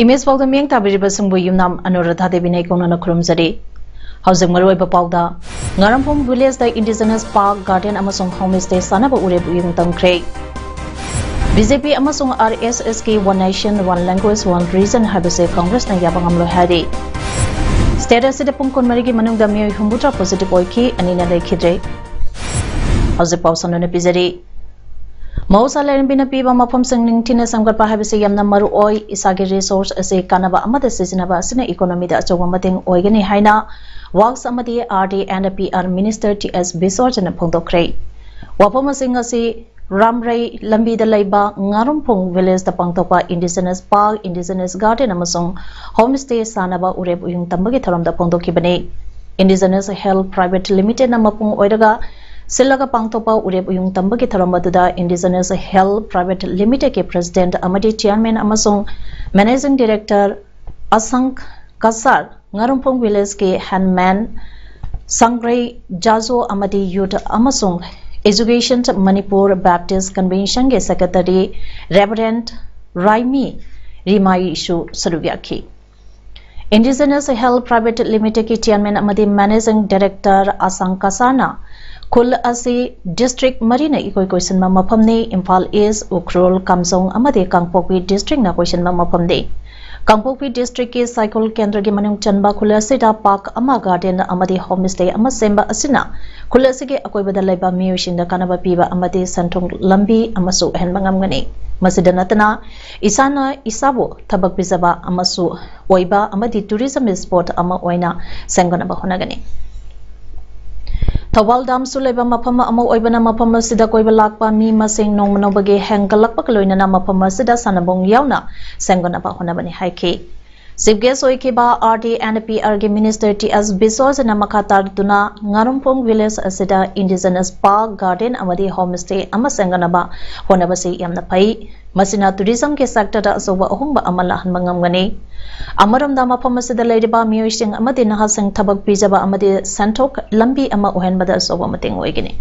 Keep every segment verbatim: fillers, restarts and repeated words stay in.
Image ꯄꯥꯎꯗ ꯃꯤꯠꯌꯦꯡ ꯇꯥꯕꯤꯔꯤꯕꯁꯤꯡꯕꯨ ꯌꯨꯝꯅꯥꯝ ꯑꯅꯨꯔꯥꯙꯥ ꯗꯦꯕꯤꯅ ꯏꯀꯣꯛꯅꯅ ꯈꯨꯔꯨꯝꯖꯔꯤ꯫ ꯍꯧꯖꯤꯛ ꯃꯔꯨꯑꯣꯏꯕ ꯄꯥꯎꯗ, ꯉꯥꯔꯝꯐꯣꯡ ꯚꯤꯂꯦꯖꯇ ꯏꯟꯗꯤꯖꯤꯅꯁ ꯄꯥꯔꯛ, ꯒꯥꯔꯗꯦꯟ ꯑꯃꯁꯨꯡ ꯍꯣꯝ ꯁ꯭ꯇꯦ ꯁꯥꯟꯅꯕ ꯎꯔꯦꯞ ꯎꯌꯨꯡ ꯇꯝꯈ꯭ꯔꯦ꯫ ꯕꯤ ꯖꯦ ꯄꯤ ꯑꯃꯁꯨꯡ ꯑꯥꯔ ꯑꯦꯁ ꯑꯦꯁꯀꯤ One Nation, One Language, One Region ꯍꯥꯏꯕꯁꯦ ꯀꯪꯒ꯭ꯔꯦꯁꯅ ꯌꯥꯕ ꯉꯝꯂꯣꯏ ꯍꯥꯏꯔꯤ꯫ ꯁ꯭ꯇꯦꯠ ꯑꯁꯤꯗ ꯄꯨꯡ ꯀꯨꯟꯃꯔꯤꯒꯤ ꯃꯅꯨꯡꯗ ꯃꯤꯑꯣꯏ ꯍꯨꯝꯐꯨꯇꯔꯥ ꯄꯣꯖꯤꯇꯤꯚ ꯑꯣꯏꯈꯤ, ꯑꯅꯤꯅ ꯂꯩꯈꯤꯗ꯭ꯔꯦ꯫ ꯍꯧꯖꯤꯛ ꯄꯥꯎ ꯁꯟꯗꯣꯛꯅ ꯄꯤꯖꯔꯤ꯫ ꯃꯍꯧꯁꯥ ꯂꯥꯏꯔꯦꯝꯕꯤꯅ ꯄꯤꯕ ꯃꯐꯝꯁꯤꯡ ꯅꯤꯡꯊꯤꯅ ꯁꯦꯝꯒꯠꯄ ꯍꯥꯏꯕꯁꯤ ꯌꯥꯝꯅ ꯃꯔꯨ ꯑꯣꯏ꯫ ꯏꯁꯥꯒꯤ ꯔꯤꯁꯣꯔꯁ ꯑꯁꯤ ꯀꯥꯟꯅꯕ ꯑꯃꯗ ꯁꯤꯖꯤꯟꯅꯕ ꯑꯁꯤꯅ ꯏꯀꯣꯅꯣꯃꯤꯗ ꯑꯆꯧꯕ ꯃꯇꯦꯡ ꯑꯣꯏꯒꯅꯤ ꯍꯥꯏꯅ ꯋꯥꯔꯛꯁ ꯑꯃꯗꯤ R D N P R minister T S ꯕꯤꯁꯣꯔꯖꯅ ꯐꯣꯡꯗꯣꯛꯈ꯭ꯔꯦ꯫ ꯋꯥꯐꯝꯁꯤꯡ ꯑꯁꯤ ꯔꯥꯝꯔꯩ ꯂꯝꯕꯤꯗ ꯂꯩꯕ ꯉꯥꯔꯨꯝꯐꯣꯡ ꯚꯤꯂꯦꯖꯇ ꯄꯥꯡꯊꯣꯛꯄ ꯏꯟꯗꯤꯖꯤꯅꯁ ꯄꯥꯔꯛ, ꯏꯟꯗꯤꯖꯤꯅꯁ ꯒꯥꯔꯗꯦꯟ ꯑꯃꯁꯨꯡ ꯍꯣꯝ ꯁ꯭ꯇꯦ ꯁꯥꯅꯕ ꯎꯔꯦꯞ ꯎꯌꯨꯡ ꯇꯝꯕꯒꯤ ꯊꯧꯔꯝꯗ ꯐꯣꯡꯗꯣꯛꯈꯤꯕꯅꯤ꯫ ꯏꯟꯗꯤꯖꯤꯅꯁ ꯍꯦꯜꯊ ꯄ꯭ꯔꯥꯏꯚꯦꯠ ꯂꯤꯃꯤꯇꯦꯗꯅ ꯃꯄꯨꯡ ꯑꯣꯏꯔꯒ ꯁꯤꯜꯂꯒ ꯄꯥꯡꯊꯣꯛꯄ ꯎꯔꯦꯞ ꯎꯌꯨꯡ ꯇꯝꯕꯒꯤ ꯊꯧꯔꯝ ꯑꯗꯨꯗ ꯏꯟꯗꯤꯖꯤꯅꯁ ꯍꯦꯜꯊ ꯄ꯭ꯔꯥꯏꯚꯦꯠ ꯂꯤꯃꯤꯇꯦꯗꯀꯤ ꯄ꯭ꯔꯦꯁꯤꯗꯦꯟꯠ ꯑꯃꯗꯤ ꯆꯤꯌꯥꯔꯃꯦꯟ ꯑꯃꯁꯨꯡ ꯃꯦꯅꯦꯖꯤꯡ ꯗꯤꯔꯦꯛꯇꯔ ꯑꯁꯪ ꯀꯁꯥꯔ, ꯉꯥꯔꯨꯝꯐꯣꯡ ꯚꯤꯂꯦꯖꯀꯤ ꯍꯦꯟꯗꯃꯦꯟ ꯁꯪꯒ꯭ꯔꯩ ꯖꯥꯖꯣ ꯑꯃꯗꯤ ꯌꯨꯊ ꯑꯃꯁꯨꯡ ꯑꯦꯖꯨꯀꯦꯁꯟ ꯃꯅꯤꯄꯨꯔ ꯕꯦꯞꯇꯤꯁ ꯀꯟꯚꯦꯟꯁꯟꯒꯤ ꯁꯦꯀ꯭ꯔꯦꯇꯔꯤ ꯔꯦꯚꯔꯦꯟ ꯔꯥꯏꯃꯤ ꯔꯤꯃꯥꯏꯁꯨ ꯁꯔꯨꯛ ꯌꯥꯈꯤ꯫ ꯏꯟꯗꯤꯖꯤꯅꯁ ꯍꯦꯜꯊ ꯄ꯭ꯔꯥꯏꯚꯦꯠ ꯂꯤꯃꯤꯇꯦꯗꯀꯤ ꯆꯤꯌꯥꯔꯃꯦꯟ ꯑꯃꯗꯤ ꯃꯦꯅꯦꯖꯤꯡ ꯗꯤꯔꯦꯛꯇꯔ ꯑꯁꯥꯡ ꯀꯁꯥꯅ ꯈꯨꯜ ꯑꯁꯤ ꯗꯤꯁꯇ꯭ꯔꯤꯛ ꯃꯔꯤꯅ ꯏꯀꯣꯏ ꯀꯣꯏꯁꯤꯟꯕ ꯃꯐꯝꯅꯤ꯫ ꯏꯝꯐꯥꯜ ꯏꯁ, ꯎꯈ꯭ꯔꯨꯜ, ꯀꯥꯝꯖꯣꯡ ꯑꯃꯗꯤ ꯀꯥꯡꯄꯣꯛꯄꯤ ꯗꯤꯁꯇ꯭ꯔꯤꯛꯅ ꯀꯣꯏꯁꯤꯟꯕ ꯃꯐꯝꯅꯤ꯫ ꯀꯥꯡꯄꯣꯛꯄꯤ ꯗꯤꯁꯇ꯭ꯔꯤꯛꯀꯤ ꯁꯥꯏꯀꯣꯜ ꯀꯦꯟꯗ꯭ꯔꯒꯤ ꯃꯅꯨꯡ ꯆꯟꯕ ꯈꯨꯜ ꯑꯁꯤꯗ ꯄꯥꯔꯛ ꯑꯃ, ꯒꯥꯔꯗꯦꯟ ꯑꯃꯗꯤ ꯍꯣꯝ ꯁ꯭ꯇꯦ ꯑꯃ ꯁꯦꯝꯕ ꯑꯁꯤꯅ ꯈꯨꯜ ꯑꯁꯤꯒꯤ ꯑꯀꯣꯏꯕꯗ ꯂꯩꯕ ꯃꯤꯑꯣꯏꯁꯤꯡꯗ ꯀꯥꯟꯅꯕ ꯄꯤꯕ ꯑꯃꯗꯤ ꯁꯦꯟꯊꯣꯛ ꯂꯝꯕꯤ ꯑꯃꯁꯨ ꯑꯣꯏꯍꯟꯕ ꯉꯝꯒꯅꯤ꯫ ꯃꯁꯤꯗ ꯅꯠꯇꯅ ꯏꯁꯥꯅ ꯏꯁꯥꯕꯨ ꯊꯕꯛ ꯄꯤꯖꯕ ꯑꯃꯁꯨ ꯑꯣꯏꯕ ꯑꯃꯗꯤ ꯇꯨꯔꯤꯖꯝ ꯁ꯭ꯄꯣꯠ ꯑꯃ ꯑꯣꯏꯅ ꯁꯦꯝꯒꯠꯅꯕ ꯍꯣꯠꯅꯒꯅꯤ꯫ ꯊꯧꯕꯥꯜ ꯗꯥꯝꯁꯨ ꯂꯩꯕ ꯃꯐꯝ ꯑꯃ ꯑꯣꯏꯕꯅ ꯃꯐꯝ ꯑꯁꯤꯗ ꯀꯣꯏꯕ ꯂꯥꯛꯄ ꯃꯤ ꯃꯁꯤꯡ ꯅꯣꯡꯃ ꯅꯣꯡꯃꯒꯤ ꯍꯦꯟꯒꯠꯂꯛꯄꯒ ꯂꯣꯏꯅꯅ ꯃꯐꯝ ꯑꯁꯤꯗ ꯁꯥꯟꯅꯕꯨꯡ ꯌꯥꯎꯅ ꯁꯦꯝꯒꯠꯅꯕ ꯍꯣꯠꯅꯕꯅꯤ ꯍꯥꯏꯈꯤ꯫ Chief guest ꯑꯣꯏꯈꯤꯕ R D and P R ꯒꯤ Minister T S ꯕꯤꯁ꯭ꯋꯥꯁꯅ ꯃꯈꯥ ꯇꯥꯗꯨꯅ ꯉꯥꯔꯨꯝꯐꯣꯡ village ꯑꯁꯤꯗ indigenous park, garden ꯑꯃꯗꯤ home stay ꯑꯃ ꯁꯦꯝꯒꯠꯅꯕ ꯍꯣꯠꯅꯕꯁꯤ ꯌꯥꯝꯅ ꯐꯩ꯫ ꯃꯁꯤꯅ tourism ꯒꯤ sector ꯗ ꯑꯆꯧꯕ ꯑꯍꯣꯡꯕ ꯑꯃ ꯂꯥꯛꯍꯟꯕ ꯉꯝꯒꯅꯤ꯫ ꯑꯃꯔꯣꯝꯗ ꯃꯐꯝ ꯑꯁꯤꯗ ꯂꯩꯔꯤꯕ ꯃꯤꯑꯣꯏꯁꯤꯡ ꯑꯃꯗꯤ ꯅꯍꯥꯁꯤꯡ ꯊꯕꯛ ꯄꯤꯖꯕ ꯑꯃꯗꯤ ꯁꯦꯟꯊꯣꯛ ꯂꯝꯕꯤ ꯑꯃ ꯑꯣꯏꯍꯟꯕꯗ ꯑꯆꯧꯕ ꯃꯇꯦꯡ ꯑꯣꯏꯒꯅꯤ꯫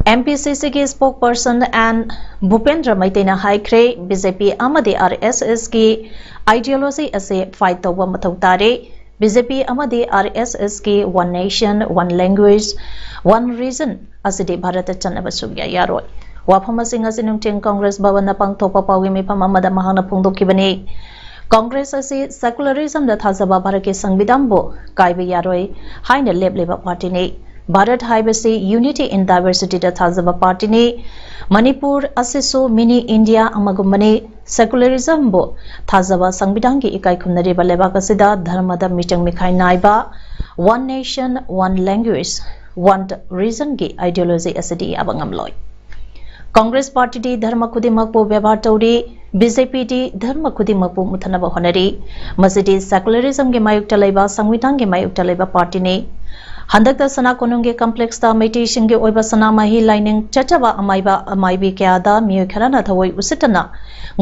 M P C C ꯒꯤ spokesperson N ꯚꯨꯄꯦꯟꯗ꯭ꯔ ꯃꯩꯇꯩꯅ ꯍꯥꯏꯈ꯭ꯔꯦ, B J P ꯑꯃꯗꯤ R S S ꯀꯤ ideology ꯑꯁꯤ fight ꯇꯧꯕ ꯃꯊꯧ ꯇꯥꯔꯦ꯫ B J P ꯑꯃꯗꯤ R S S ꯀꯤ One Nation, One Language, One Region ꯑꯁꯤꯗꯤ ꯚꯥꯔꯠꯇ ꯆꯠꯅꯕ ꯁꯨꯛꯌꯥ ꯌꯥꯔꯣꯏ꯫ ꯋꯥꯐꯝ ꯑꯁꯤ ꯉꯁꯤ ꯅꯨꯡꯊꯤꯜ ꯀꯪꯒ꯭ꯔꯦꯁ ꯚꯕꯟꯗ ꯄꯥꯡꯊꯣꯛꯄ ꯄꯥꯎꯒꯤ ꯃꯤꯐꯝ ꯑꯃꯗ ꯃꯍꯥꯛꯅ ꯐꯣꯡꯗꯣꯛꯈꯤꯕꯅꯤ꯫ ꯀꯪꯒ꯭ꯔꯦꯁ ꯑꯁꯤ secularism ꯗ ꯊꯥꯖꯕ, ꯚꯥꯔꯠꯀꯤ ꯁꯪꯕꯤꯙꯥꯟꯕꯨ ꯀꯥꯏꯕ ꯌꯥꯔꯣꯏ ꯍꯥꯏꯅ ꯂꯦꯞꯂꯤꯕ party ꯅꯤ꯫ ꯚꯥꯔꯠ ꯍꯥꯏꯕꯁꯤ unity in diversity ꯗ ꯊꯥꯖꯕ party ꯅꯤ꯫ ꯃꯅꯤꯄꯨꯔ ꯑꯁꯤꯁꯨ mini India ꯑꯃꯒꯨꯝꯕꯅꯤ꯫ Secularism ꯕꯨ ꯊꯥꯖꯕ, ꯁꯪꯕꯤꯙꯥꯟꯒꯤ ꯏꯀꯥꯏ ꯈꯨꯝꯅꯔꯤꯕ ꯂꯩꯕꯥꯛ ꯑꯁꯤꯗ ꯙꯔꯃꯗ ꯃꯤꯆꯪ ꯃꯤꯈꯥꯏ ꯅꯥꯏꯕ One Nation, One Language, One Region ꯒꯤ ideology ꯑꯁꯤꯗꯤ ꯌꯥꯕ ꯉꯝꯂꯣꯏ꯫ ꯀꯪꯒ꯭ꯔꯦꯁ party ꯗꯤ ꯙꯔꯃ ꯈꯨꯗꯤꯡꯃꯛꯄꯨ ꯕꯦꯕꯥꯔ ꯇꯧꯔꯤ, B J P ꯗꯤ ꯙꯔꯃ ꯈꯨꯗꯤꯡꯃꯛꯄꯨ ꯃꯨꯠꯊꯠꯅꯕ ꯍꯣꯠꯅꯔꯤ꯫ ꯃꯁꯤꯗꯤ secularism ꯒꯤ ꯃꯥꯌꯣꯛꯇ ꯂꯩꯕ, ꯁꯪꯕꯤꯙꯥꯟꯒꯤ ꯃꯥꯌꯣꯛꯇ ꯂꯩꯕ party ꯅꯤ꯫ ꯍꯟꯗꯛꯇ ꯁꯅꯥ ꯀꯣꯅꯨꯡꯒꯤ complex ꯇ ꯃꯩꯇꯩꯁꯤꯡꯒꯤ ꯑꯣꯏꯕ ꯁꯅꯥꯃꯍꯤ ꯂꯥꯏꯅꯤꯡ ꯆꯠꯆꯕ ꯑꯃꯥꯏꯕ ꯑꯃꯥꯏꯕꯤ ꯀꯌꯥꯗ ꯃꯤꯑꯣꯏ ꯈꯔꯅ ꯊꯑꯣꯏ ꯎꯁꯤꯠꯇꯅ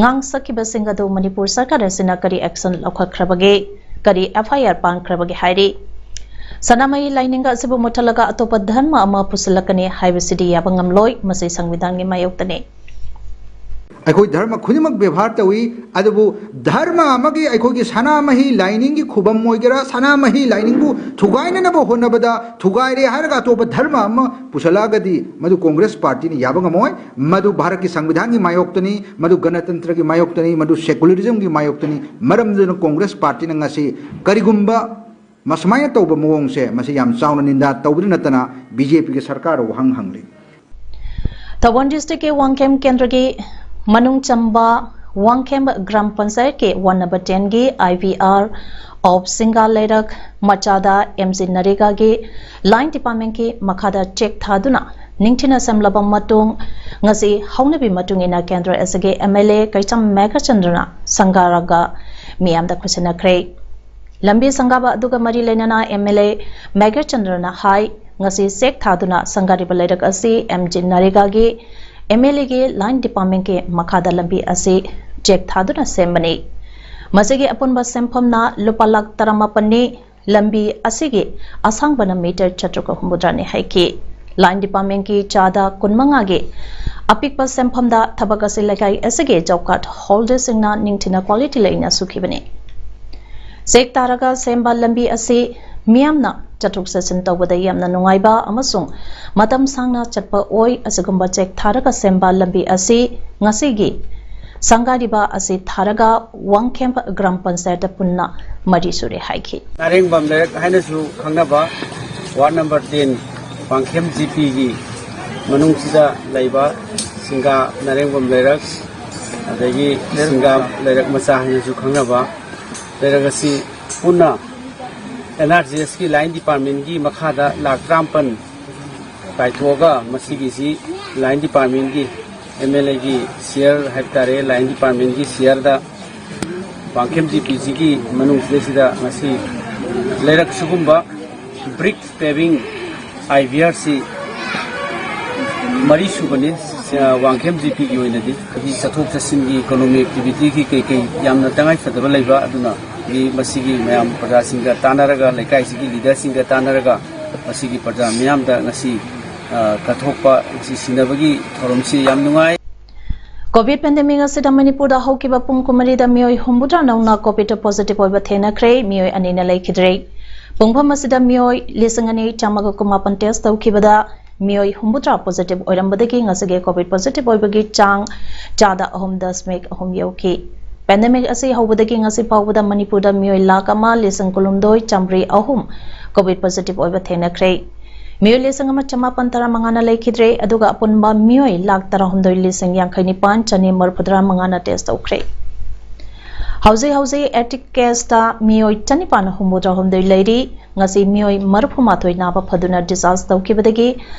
ꯉꯥꯡꯁꯛꯈꯤꯕꯁꯤꯡ ꯑꯗꯨ ꯃꯅꯤꯄꯨꯔ ꯁꯔꯀꯥꯔ ꯑꯁꯤꯅ ꯀꯔꯤ action ꯂꯧꯈꯠꯈ꯭ꯔꯕꯒꯦ, ꯀꯔꯤ F I R ꯄꯥꯟꯈ꯭ꯔꯕꯒꯦ ꯍꯥꯏꯔꯤ꯫ ꯁꯅꯥꯃꯍꯤ ꯂꯥꯏꯅꯤꯡ ꯑꯁꯤꯕꯨ ꯃꯨꯠꯊꯠꯂꯒ ꯑꯇꯣꯞꯄ ꯙꯔꯃ ꯑꯃ ꯄꯨꯁꯤꯜꯂꯛꯀꯅꯤ ꯍꯥꯏꯕꯁꯤꯗꯤ ꯌꯥꯕ ꯉꯝꯂꯣꯏ, ꯃꯁꯤ ꯁꯪꯕꯤꯙꯥꯟꯒꯤ ꯃꯥꯌꯣꯛꯇꯅꯤ꯫ ꯑꯩꯈꯣꯏ ꯙꯔꯃ ꯈꯨꯗꯤꯡꯃꯛ ꯕꯦꯕꯥꯔ ꯇꯧꯏ, ꯑꯗꯨꯕꯨ ꯙꯔꯃ ꯑꯃꯒꯤ, ꯑꯩꯈꯣꯏꯒꯤ ꯁꯅꯥꯃꯍꯤ ꯂꯥꯏꯅꯤꯡꯒꯤ ꯈꯨꯕꯝ ꯑꯣꯏꯒꯦꯔꯥ, ꯁꯅꯥꯃꯍꯤ ꯂꯥꯏꯅꯤꯡꯕꯨ ꯊꯨꯒꯥꯏꯅꯅꯕ ꯍꯣꯠꯅꯕꯗ, ꯊꯨꯒꯥꯏꯔꯦ ꯍꯥꯏꯔꯒ ꯑꯇꯣꯞꯄ ꯙꯔꯃ ꯑꯃ ꯄꯨꯁꯜꯂꯛꯑꯒꯗꯤ ꯃꯗꯨ ꯀꯪꯒ꯭ꯔꯦꯁ party ꯅ ꯌꯥꯕ ꯉꯝꯃꯣꯏ꯫ ꯃꯗꯨ ꯚꯥꯔꯠꯀꯤ ꯁꯪꯕꯤꯙꯥꯟꯒꯤ ꯃꯥꯌꯣꯛꯇꯅꯤ, ꯃꯗꯨ ꯒꯅꯇꯟꯇ꯭ꯔꯒꯤ ꯃꯥꯌꯣꯛꯇꯅꯤ, ꯃꯗꯨ secularism ꯒꯤ ꯃꯥꯌꯣꯛꯇꯅꯤ꯫ ꯃꯔꯝ ꯑꯗꯨꯅ ꯀꯪꯒ꯭ꯔꯦꯁ party ꯅ ꯉꯁꯤ ꯀꯔꯤꯒꯨꯝꯕ ꯃꯁꯨꯃꯥꯏꯅ ꯇꯧꯕ ꯃꯑꯣꯡꯁꯦ, ꯃꯁꯤ ꯌꯥꯝ ꯆꯥꯎꯅ ꯅꯤꯟꯗꯥ ꯇꯧꯕꯗ ꯅꯠꯇꯅ B J P ꯒꯤ ꯁꯔꯀꯥꯔꯗ ꯋꯥꯍꯪ ꯍꯪꯂꯤ꯫ ꯊꯧꯕꯥꯜ district ꯀꯤ ꯋꯥꯡꯈꯦꯝ ꯀꯦꯟꯗ꯭ꯔꯒꯤ ꯃꯅꯨꯡ ꯆꯟꯕ ꯋꯥꯡꯈꯦꯝ ꯒ꯭ꯔꯥꯝ ꯄꯟꯆꯥꯌꯠꯀꯤ ꯋꯥꯔꯗ ꯅꯝꯕꯔ ꯇꯦꯟꯒꯤ ꯑꯥꯏ ꯚꯤ ꯑꯥꯔ ꯑꯣꯐ ꯁꯤꯡꯒꯥ ꯂꯩꯔꯛ ꯃꯆꯥꯗ ꯑꯦꯝ ꯖꯤ ꯅꯔꯦꯒꯥꯒꯤ ꯂꯥꯏꯟ ꯗꯤꯄꯥꯔꯠꯃꯦꯟꯒꯤ ꯃꯈꯥꯗ ꯆꯦꯛ ꯊꯥꯗꯨꯅ ꯅꯤꯡꯊꯤꯅ ꯁꯦꯝꯂꯕ ꯃꯇꯨꯡ, ꯉꯁꯤ ꯍꯧꯅꯕꯤ ꯃꯇꯨꯡ ꯏꯟꯅ ꯀꯦꯟꯗ꯭ꯔ ꯑꯁꯤꯒꯤ ꯑꯦꯝ ꯑꯦꯜ ꯑꯦ ꯀꯩꯆꯝ ꯃꯦꯘꯆꯟꯗ꯭ꯔꯅ ꯁꯪꯒꯥꯔꯒ ꯃꯤꯌꯥꯝꯗ ꯈꯨꯠꯁꯤꯟꯅꯈ꯭ꯔꯦ꯫ ꯂꯝꯕꯤ ꯁꯪꯒꯥꯕ ꯑꯗꯨꯒ ꯃꯔꯤ ꯂꯩꯅꯅ ꯑꯦꯝ ꯑꯦꯜ ꯑꯦ ꯃꯦꯘꯆꯟꯗ꯭ꯔꯅ ꯍꯥꯏ, ꯉꯁꯤ ꯆꯦꯛ ꯊꯥꯗꯨꯅ ꯁꯪꯒꯥꯔꯤꯕ ꯂꯩꯔꯛ ꯑꯁꯤ ꯑꯦꯝ ꯖꯤ ꯅꯔꯦꯒꯥꯒꯤ ꯑꯦꯝ ꯑꯦꯜ ꯑꯦꯒꯤ ꯂꯥꯏꯟ ꯗꯤꯄꯥꯔꯠꯃꯦꯟꯒꯤ ꯃꯈꯥꯗ ꯂꯝꯕꯤ ꯑꯁꯤ ꯆꯦꯛ ꯊꯥꯗꯨꯅ ꯁꯦꯝꯕꯅꯤ꯫ ꯃꯁꯤꯒꯤ ꯑꯄꯨꯟꯕ ꯁꯦꯟꯐꯝꯅ ꯂꯨꯄꯥ ꯂꯥꯈ ꯇꯔꯥꯃꯥꯄꯟꯅꯤ꯫ ꯂꯝꯕꯤ ꯑꯁꯤꯒꯤ ꯑꯁꯥꯡꯕꯅ ꯃꯤꯇꯔ ꯆꯥꯇ꯭ꯔꯨꯛꯀ ꯍꯨꯝꯐꯨꯇꯔꯥꯅꯤ ꯍꯥꯏꯈꯤ꯫ ꯂꯥꯏꯟ ꯗꯤꯄꯥꯔꯠꯃꯦꯟꯒꯤ ꯆꯥꯗ ꯀꯨꯟꯃꯉꯥꯒꯤ ꯑꯄꯤꯛꯄ ꯁꯦꯟꯐꯝꯗ ꯊꯕꯛ ꯑꯁꯤ ꯂꯩꯀꯥꯏ ꯑꯁꯤꯒꯤ ꯖꯣꯕ ꯀꯥꯔꯗ ꯍꯣꯜꯗꯔꯁꯤꯡꯅ ꯅꯤꯡꯊꯤꯅ ꯀ꯭ꯋꯥꯂꯤꯇꯤ ꯂꯩꯅ ꯁꯨꯈꯤꯕꯅꯤ꯫ ꯆꯦꯛ ꯊꯥꯔꯒ ꯁꯦꯝꯕ ꯂꯝꯕꯤ ꯑꯁꯤ ꯃꯤꯌꯥꯝꯅ ꯆꯠꯊꯣꯛ ꯆꯠꯁꯤꯟ ꯇꯧꯕꯗ ꯌꯥꯝꯅ ꯅꯨꯡꯉꯥꯏꯕ ꯑꯃꯁꯨꯡ ꯃꯇꯝ ꯁꯥꯡꯅ ꯆꯠꯄ ꯑꯣꯏ꯫ ꯑꯁꯤꯒꯨꯝꯕ ꯆꯦꯛ ꯊꯥꯔꯒ ꯁꯦꯝꯕ ꯂꯝꯕꯤ ꯑꯁꯤ ꯉꯁꯤꯒꯤ ꯁꯪꯒꯥꯔꯤꯕ ꯑꯁꯤ ꯊꯥꯔꯒ ꯋꯥꯡꯈꯦꯝ ꯒ꯭ꯔꯥꯝ ꯄꯟꯆꯥꯌꯠꯇ ꯄꯨꯟꯅ ꯃꯔꯤ ꯁꯨꯔꯦ ꯍꯥꯏꯈꯤ꯫ ꯅꯥꯔꯦꯡꯕꯝ ꯂꯩꯔꯛ ꯍꯥꯏꯅꯁꯨ ꯈꯪꯅꯕ ward number ten Wangkhem G ꯄꯤꯒꯤ ꯃꯅꯨꯡꯁꯤꯗ ꯂꯩꯕ ꯁꯤꯡꯒꯥ ꯅꯥꯔꯦꯡꯕꯝ ꯂꯩꯔꯛ, ꯑꯗꯒꯤ ꯁꯤꯡꯒꯥ ꯂꯩꯔꯛ ꯃꯆꯥ ꯍꯥꯏꯅꯁꯨ ꯈꯪꯅꯕ ꯂꯩꯔꯛ ꯑꯁꯤ ꯄꯨꯟꯅ ꯑꯦꯟ ꯑꯥꯔ ꯖꯤ ꯑꯦꯁꯀꯤ ꯂꯥꯏꯟ ꯗꯤꯄꯥꯔꯠꯃꯦꯟꯒꯤ ꯃꯈꯥꯗ ꯂꯥꯈ ꯇꯔꯥꯃꯥꯄꯟ ꯀꯥꯏꯊꯣꯛꯑꯒ ꯃꯁꯤꯒꯤꯁꯤ ꯂꯥꯏꯟ ꯗꯤꯄꯥꯔꯠꯃꯦꯟꯒꯤ ꯑꯦꯝ ꯑꯦꯜ ꯑꯦꯒꯤ ꯁꯤꯌꯔ ꯍꯥꯏꯕ ꯇꯥꯔꯦ, ꯂꯥꯏꯟ ꯗꯤꯄꯥꯔꯠꯃꯦꯟꯒꯤ ꯁꯤꯌꯔꯗ ꯋꯥꯡꯈꯦꯝ ꯖꯤ ꯄꯤꯁꯤꯒꯤ ꯃꯅꯨꯡꯁꯤꯗꯩꯁꯤꯗ ꯉꯁꯤ ꯂꯩꯔꯛ ꯁꯤꯒꯨꯝꯕ ꯕ꯭ꯔꯤꯛ ꯄꯦꯚꯤꯡ ꯑꯥꯏ ꯚꯤ ꯑꯥꯔꯁꯤ ꯃꯔꯤ ꯁꯨꯕꯅꯤ꯫ ꯁ-, ꯋꯥꯡꯈꯦꯝ ꯖꯤ ꯄꯤꯒꯤ ꯑꯣꯏꯅꯗꯤ ꯍꯥꯏꯗꯤ ꯆꯠꯊꯣꯛ ꯆꯠꯁꯤꯟꯒꯤ ꯏꯀꯣꯅꯣꯃꯤ ꯑꯦꯛꯇꯤꯚꯤꯇꯤꯒꯤ ꯀꯩꯀꯩ ꯌꯥꯝꯅ ꯇꯉꯥꯏ ꯐꯗꯕ ꯂꯩꯕ, ꯑꯗꯨꯅ ꯃꯤ ꯃꯁꯤꯒꯤ ꯃꯌꯥꯝ ꯄ꯭ꯔꯖꯥꯁꯤꯡꯒ ꯇꯥꯟꯅꯔꯒ, ꯂꯩꯀꯥꯏꯁꯤꯒꯤ ꯂꯤꯗꯔꯁꯤꯡꯒ ꯇꯥꯟꯅꯔꯒ ꯃꯁꯤꯒꯤ ꯄ꯭ꯔꯖꯥ ꯃꯤꯌꯥꯝꯗ ꯉꯁꯤ, ꯑ, ꯀꯠꯊꯣꯛꯄ, ꯉꯁꯤ ꯁꯤꯟꯅꯕꯒꯤ ꯊꯧꯔꯝꯁꯤ ꯌꯥꯝ ꯅꯨꯡꯉꯥꯏ꯫ ꯀꯣꯚꯤꯗ ꯄꯦꯟꯗꯦꯃꯤꯛ ꯑꯁꯤꯗ ꯃꯅꯤꯄꯨꯔꯗ ꯍꯧꯈꯤꯕ ꯄꯨꯡ ꯀꯨꯟꯃꯔꯤꯗ ꯃꯤꯑꯣꯏ ꯍꯨꯝꯐꯨꯇꯔꯥ ꯅꯧꯅ ꯀꯣꯚꯤꯗ ꯄꯣꯖꯤꯇꯤꯚ ꯑꯣꯏꯕ ꯊꯦꯡꯅꯈ꯭ꯔꯦ꯫ ꯃꯤꯑꯣꯏ ꯑꯅꯤꯅ ꯂꯩꯈꯤꯗ꯭ꯔꯦ꯫ ꯄꯨꯡꯐꯝ ꯑꯁꯤꯗ ꯃꯤꯑꯣꯏ ꯂꯤꯁꯤꯡ ꯑꯅꯤ ꯆꯥꯝꯃꯒ ꯀꯨꯟꯃꯥꯄꯟ ꯇꯦꯁ ꯇꯧꯈꯤꯕꯗ ꯃꯤꯑꯣꯏ ꯍꯨꯝꯐꯨꯇꯔꯥ ꯄꯣꯖꯤꯇꯤꯚ ꯑꯣꯏꯔꯝꯕꯗꯒꯤ ꯉꯁꯤꯒꯤ ꯀꯣꯚꯤꯗ ꯄꯣꯖꯤꯇꯤꯚ ꯑꯣꯏꯕꯒꯤ ꯆꯥꯡ ꯆꯥꯗ ꯑꯍꯨꯝ ꯗꯁꯃꯤꯛ ꯑꯍꯨꯝ ꯌꯧꯈꯤ꯫ ꯄꯦꯟꯗꯦꯃꯤꯛ ꯑꯁꯤ ꯍꯧꯕꯗꯒꯤ ꯉꯁꯤ ꯐꯥꯎꯕꯗ ꯃꯅꯤꯄꯨꯔꯗ ꯃꯤꯑꯣꯏ ꯂꯥꯈ ꯑꯃ ꯂꯤꯁꯤꯡ ꯀꯨꯟꯍꯨꯝꯗꯣꯏ ꯆꯥꯝꯃꯔꯤ ꯑꯍꯨꯝ ꯀꯣꯚꯤꯗ ꯄꯣꯖꯤꯇꯤꯚ ꯑꯣꯏꯕ ꯊꯦꯡꯅꯈ꯭ꯔꯦ꯫ ꯃꯤꯑꯣꯏ ꯂꯤꯁꯤꯡ ꯑꯃ ꯆꯃꯥꯄꯟ ꯇꯔꯥꯃꯉꯥꯅ ꯂꯩꯈꯤꯗ꯭ꯔꯦ, ꯑꯗꯨꯒ ꯑꯄꯨꯟꯕ ꯃꯤꯑꯣꯏ ꯂꯥꯈ ꯇꯔꯥꯍꯨꯝꯗꯣꯏ ꯂꯤꯁꯤꯡ ꯌꯥꯡꯈꯩ ꯅꯤꯄꯥꯟ ꯆꯅꯤ ꯃꯔꯤꯐꯨ ꯇꯔꯥꯃꯉꯥꯅ ꯇꯦꯁ ꯇꯧꯈ꯭ꯔꯦ꯫ ꯍꯧꯖꯤꯛ ꯍꯧꯖꯤꯛ ꯑꯦꯛꯇꯤꯚ ꯀꯦꯁꯇ ꯃꯤꯑꯣꯏ ꯆꯅꯤꯄꯥꯟ ꯍꯨꯝꯐꯨꯇꯔꯥꯍꯨꯝꯗꯣꯏ ꯂꯩꯔꯤ꯫ ꯉꯁꯤ ꯃꯤꯑꯣꯏ ꯃꯔꯤꯐꯨ ꯃꯥꯊꯣꯏ ꯅꯥꯕ ꯐꯗꯨꯅ ꯗꯤꯁꯆꯥꯔꯖ ꯇꯧꯈꯤꯕꯗꯒꯤ